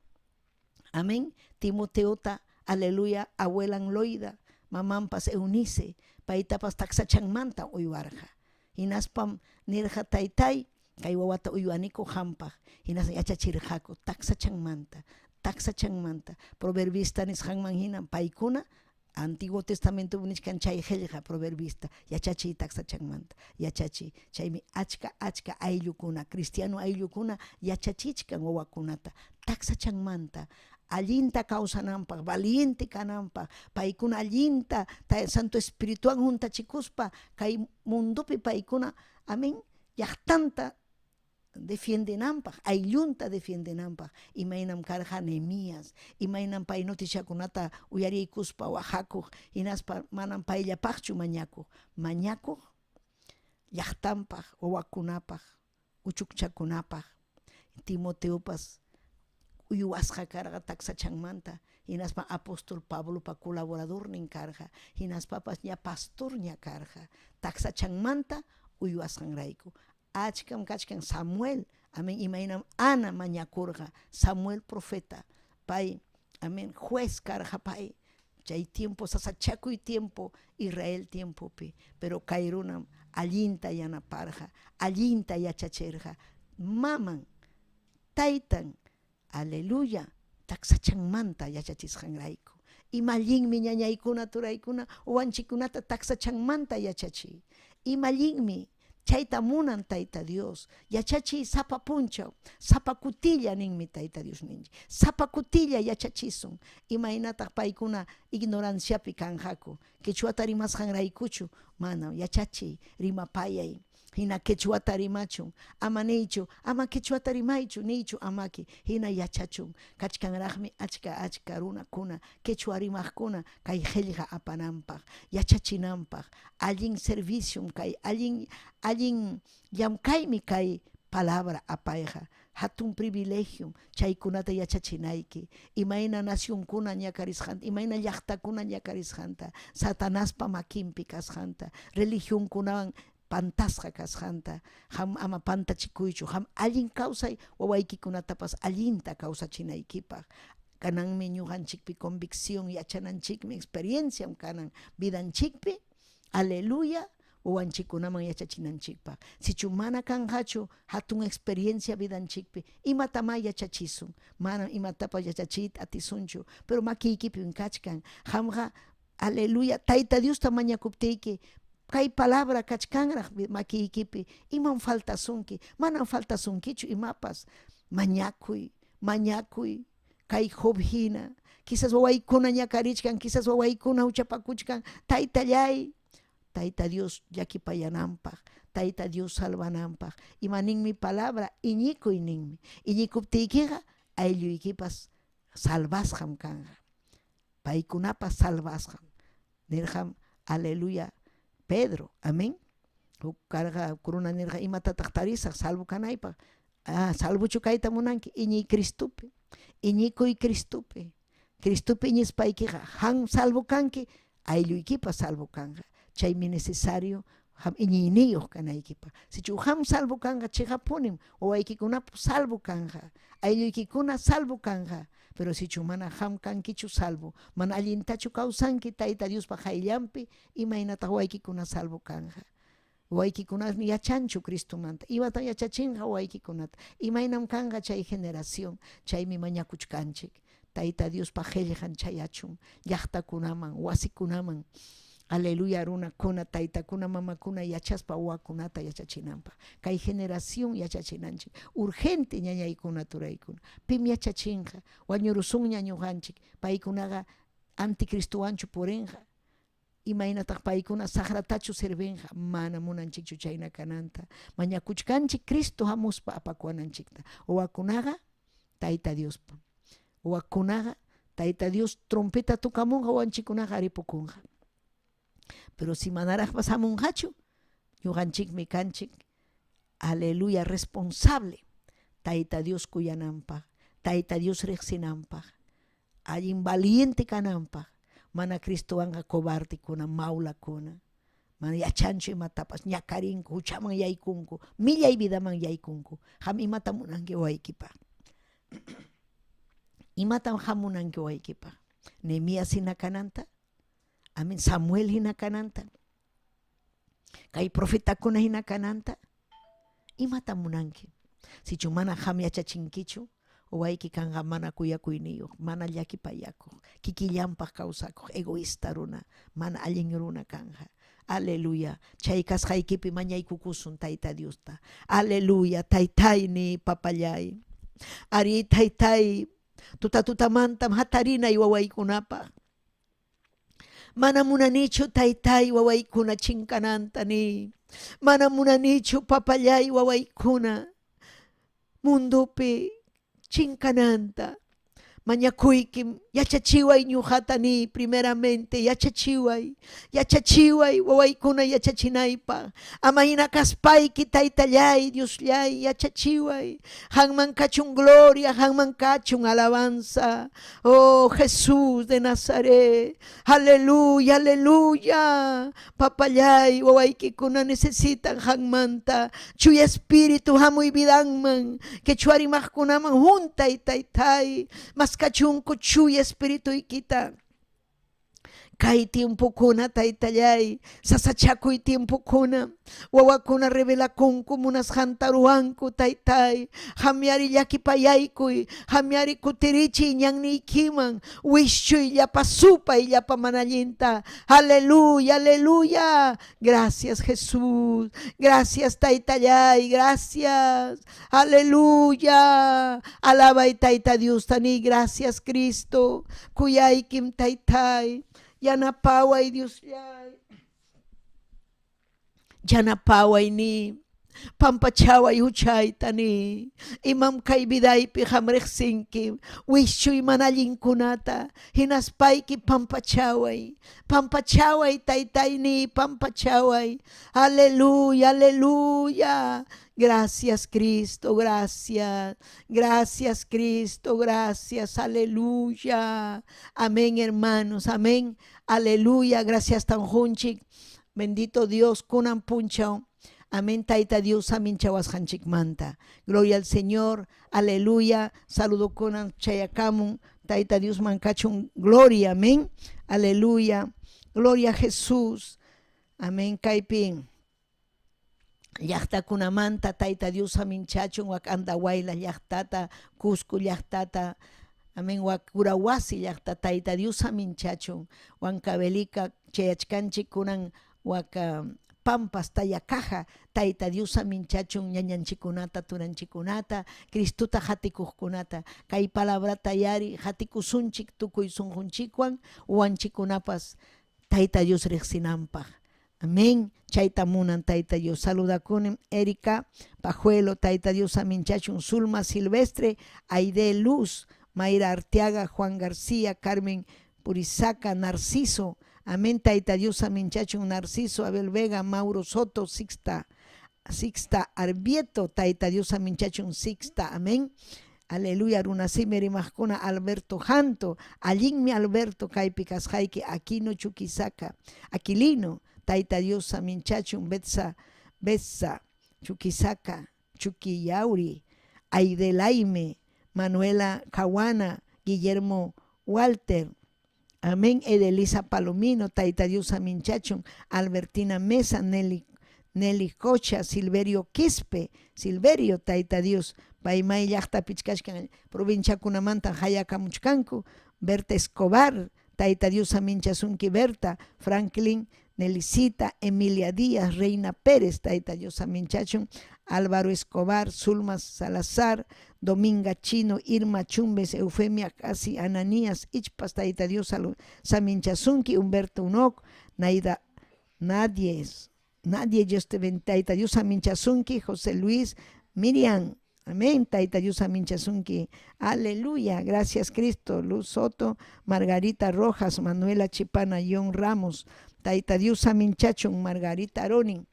[SPEAKER 5] Amén. Timoteota, aleluya, abuelan Loida, mamanpas Eunice, paytapas taksachanmanta uywarqa. Hinaspam nirqa, taytay, kay wawata uywaniku qampaq. Hinaspa yachachirqaku taksachanmanta, taksachanmanta. Proverbista nisqanman hinam paykuna Antiguo Testamento nichkan chay qillqa proverbista, yachachiy taksachanmanta, yachachiy. Chaymi achka achka ayllukuna, cristiano ayllukuna yachachichkan wawakunata taksachanmanta, allinta kawsananpaq, valiente kananpaq, paykuna allinta Santo Espirituwan juntachikuspa kay mundopi paykuna, amén, llaqtanta defiendenanpaq, ayllunta defiendenanpaq. Imaynam karqa Nehemías, imaynam pay noticiakunata uyariykuspa waqakuq, hinaspa manam payllapaqchu mañakuq, mañakuq llaqtanpaq, wawakunapaq, uchukchakunapaq. Timoteopas uywasqa karqa taksachanmanta, hinaspa apóstol Pablopa colaboradornin karqa, hinaspapas ña pastorña karqa, taksachanmanta uywasqanrayku. Achkam kachkan Samuel, amén, imaynam Ana mañakurqa, Samuel profeta, pay, amén, juez karqa pay, chay tiempo sasachakuy tiempo Israel tiempopi, pero kay runam allinta yanaparqa, allinta yachachirqa, maman, taytan, aleluya, taksachanmanta yachachisqanrayku. Ima allinmi ñañaykuna turaykuna wawanchikkunata taksachanmanta yachachiy. Ima allinmi chayta munan Tayta Dios. Yachachiy sapa punchaw, sapa kutilla ninmi Tayta Dios ninchik. Sapa kutilla yachachisun. Imaynataq paykuna ignoranciapi kanqaku. Quechuata rimasqanraykuchu? Manam. Yachachiy, rimapayay. Hina quechuata rimachun. Ama niychu, ama quechuata rimaychu, niychu amaki. Hina yachachun. Kachkanraqmi achka achka runakuna, quechua rimaqkuna kay qillqa apananpaq, yachachinanpaq. Allin serviciom kay, allin allin llamkaymi kay palabra apayqa. Hatun privilegiom chaykunata yachachinayki. Imayna nacionkuna ñakarisqanta, imayna llaqtakuna ñakarisqanta, Satanaspa makinpi kasqanta, religionkunawan pantasqa kasqanta. Qam ama pantachikuychu, qam allin kawsay wawaykikunatapas allinta kawsachinaykipaq. Kananmi ñuqanchikpi convicción yachananchikmi, experienciam kanan vidanchikpi, aleluya, Wawanchikkunaman yachachinanchikpaq. Sichu mana kanqachu hatun experiencia vidanchikpi, imatamá yachachisun? Manam imatapas yachachiyta atisunchu, pero makiykipim kachkan. Qamqa, aleluya, Tayta Diosta mañakuptiyki, kay palabra kachkanraq makiykipi, imam faltasunki? Manam faltasunkichu imapas. Mañakuy, mañakuy, kay Job hina. Quizás wawaykuna ñakarichkan, quizás wawaykuna huchapakuchkan, Taytallay, Tayta Dios llakipayananpaq, Tayta Dios salvananpaq. Ima ninmi palabra? Iñikuy ninmi. Iñikuptiykiqa aylluykipas salvasqam kanqa. Paykunapas salvasqam. Nirqam, aleluya, Pedro, amén. Huk karqa runa nirqa, imatataq tarisaq salvo kanaypaq? Ah, salvochu kayta munanki? Iñiy Cristopi. Iñikuy Cristopi. Cristopi iñispaykiqa qam salvo kanki, aylluykipas salvo kanqa. Chaymi necesario qam iñiyniyuq kanaykipaq. Sichu qam salvo kanqa, chiqapunim wawaykikunapas salvo kanqa, aylluykikuna salvo kanqa. Pero sichu mana qam kankichu salvo, mana allintachu kawsanki Tayta Diospa qayllanpi, imaynataq wawaykikuna salvo kanqa? Wawaykikunasmi yachanchu Cristomanta. Imatan yachachinqa wawaykikunata? Imaynam kanqa chay generación? Chaymi mañakuchkanchik. Tayta Diospa qellqan chayachun llaqtakunaman, wasikunaman. Aleluya, runakuna, taytakuna, mamakuna yachaspa wawakunata yachachinanpaq. Kay generación yachachinanchik. Urgente ñañaykuna, turaykuna. Pim yachachinqa? Wañurusunña ñuqanchik. Paykunaqa anticristowanchu purinqa? Imaynataq paykuna saqratachu servinqa? Mana munanchikchu chayna kananta. Mañakuchkanchik Cristo hamuspa apakuwananchikta. Wawakunaqa Tayta Diospa. Wawakunaqa Tayta Dios trompeta tocamunqa, wawanchikkunaqa ripukunqa. Pero si manaraqpas hamunqachu, ñuqanchikmi kanchik, aleluya, responsable Tayta Dios kuyananpaq, Tayta Dios riqsinanpaq, allin valiente kananpaq, mana Cristowanqa cobardekuna, maulakuna, mana yachanchu imatapas, ñakarinku, huchaman yaykunku, millay vidaman yaykunku. Qam imata munanki wawaykipaq? Imatam qam munanki wawaykipaq? Nehemías hina kananta? Amén, Samuel hina kananta? Kay profetakuna hina kananta? Imata munanki? Sichu mana qam yachachinkichu, wawayki kanqa mana kuyakuyniyuq, mana llakipayakuq, kikillanpaq kawsakuq, egoísta runa, mana allin runa kanqa. Aleluya. Chay kasqaykipi mañaykukusun Tayta Diosta. Aleluya, Taytayni, papallay. Ari, Taytay, tuta tutamantam hatarinay wawaykunapaq. Mana munanichu taytay wawaykuna chinkananta ni. Mana munanichu papallay wawaykuna mundopi chinkananta. Mañakuykim, yachachiway ñuqata ni, primeramente yachachiway, yachachiway wawaykuna yachachinaypaq. Ama hina kaspayki taytallay, Diosllay, yachachiway. Qanman kachun gloria, qanman kachun alabanza. Oh Jesús de Nazaret, aleluya, aleluya. Papallay, wawaykikuna necesitan qanmanta. Chuya Espíritu hamuy vidanman, quechua rimaqkunaman juntay taytay, maskachunku chuya Espirituykita. Kay tiempokuna, taytallay, sasachakuy tiempokuna, wawakuna revelakunku munasqanta ruwanku, taytay, qamyari llakipayaykuy, qamyari kutirichiy ñanniykiman, wischuy llapa supay, llapa mana allinta. Aleluya, aleluya. Gracias, Jesús. Gracias, taytallay, gracias. Aleluya. Alabay Tayta Diosta niy, gracias, Cristo. Kuyaykim, taytay. Yanapaway, Diosllay. Yanapaway niy. Pampachaway huchayta niy. Imam kay vidaypi qam riqsinki. Wischuy mana allinkunata. Hinaspayki pampachaway. Pampachaway, taytay niy, pampachaway. Aleluya, aleluya. Gracias, Cristo, gracias. Gracias, Cristo, gracias. Aleluya. Amén, hermanos. Amén. Aleluya. Gracias, tanjunchik. Bendito Dios, kunan punchaw. Amén, Tayta Dios, saminchawasqanchikmanta. Gloria al Señor. Aleluya. Saludo kunan chayakamun. Tayta Dios mankachun. Gloria, amén. Aleluya. Gloria a Jesús. Amén. Kaypi. Llaqtakunamanta Tayta Dios saminchachun wak Andahuayla llaqtata, Cusco llaqtata, amén, wak Curahuasi llaqta Tayta Dios saminchachun, Huancavelica chayachkanchik kunan wak Pampas Tayacaja, Tayta Dios saminchachun ñañanchikunata, turanchikunata, Cristuta hatikuqkunata, kay palabrata yari hatikusunchik tukuy sunqunchikwan, uwanchikunapas Tayta Dios riqsinanpaq. Amén. Chayta munan Tayta Dios. Saludakunim Erika Pajuelo, Tayta Dios saminchachun, Zulma Silvestre, Aide Luz, Mayra Arteaga, Juan García, Carmen Purizaca, Narciso. Amén, Tayta Dios saminchachun, Narciso, Abel Vega, Mauro Soto, Sixta, Sixta Arbieto, Tayta Dios saminchachun, Sixta. Amén. Aleluya, runasimi rimaqkuna Alberto Janto, allinmi Alberto kaypi kasqayki, Aquino Chuquisaca, Aquilino, Tayta Dios saminchachun, Betsa, Betsa, Chuquisaca, Chuquiyauri, Aidelaime, Manuela Caguana, Guillermo Walter, amén, Edelisa Palomino, Tayta Dios saminchachun, Albertina Mesa, Nelly, Nelly Cocha, Silverio Quispe, Silverio, Tayta Dios, paymay llaqtapi kachkan, provinciakunamanta hayakamuchkanku, Berta Escobar, Tayta Dios saminchasunki Berta, Franklin, Nelicita, Emilia Díaz, Reina Pérez, Tayta Dios saminchachun, Álvaro Escobar, Zulma Salazar, Dominga Chino, Irma Chumbes, Eufemia Casi, Ananías, Ichpas, Tayta Dios saminchasunki, Humberto Unoc, Naida, nadie es, nadie Dios te bendiga, Tayta Dios saminchasunki, José Luis, Miriam, amén, Tayta Dios saminchasunki, aleluya, gracias Cristo, Luz Soto, Margarita Rojas, Manuela Chipana, John Ramos, Tayta Dios saminchachun, Margarita Aroni,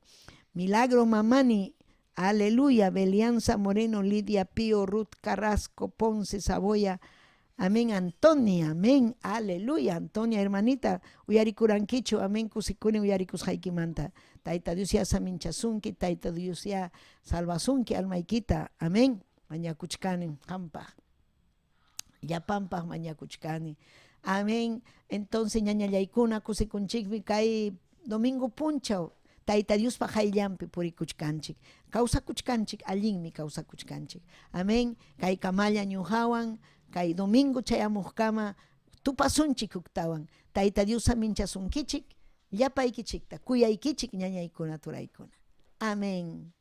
[SPEAKER 5] Milagro Mamani, aleluya, Belianza Moreno, Lidia Pío, Ruth Carrasco, Ponce, Saboya, amén, Antonia, amén, aleluya, Antonia, hermanita, uyarikurankichu, amén, kusikuni uyarikusqaykimanta, Tayta Dios ya saminchasunki, Tayta Dios ya salvasunki, almaykita, amén, mañakuchkani, qampaq, llapanpaq mañakuchkani, amén. Entonces, ñañallaykuna, kusikunchikmi kay domingo punchaw, Tayta Diospa hayllanpi purikuchkanchik, kawsakuchkanchik, allinmi kawsakuchkanchik, amén. Kay kamalla ñuqawan, kay domingo chayamuqkama tupasunchik huktawan, Tayta Dios saminchasunkichik, llapaykichikta, kuyaykichik ñañaykuna, turaykuna. Amén.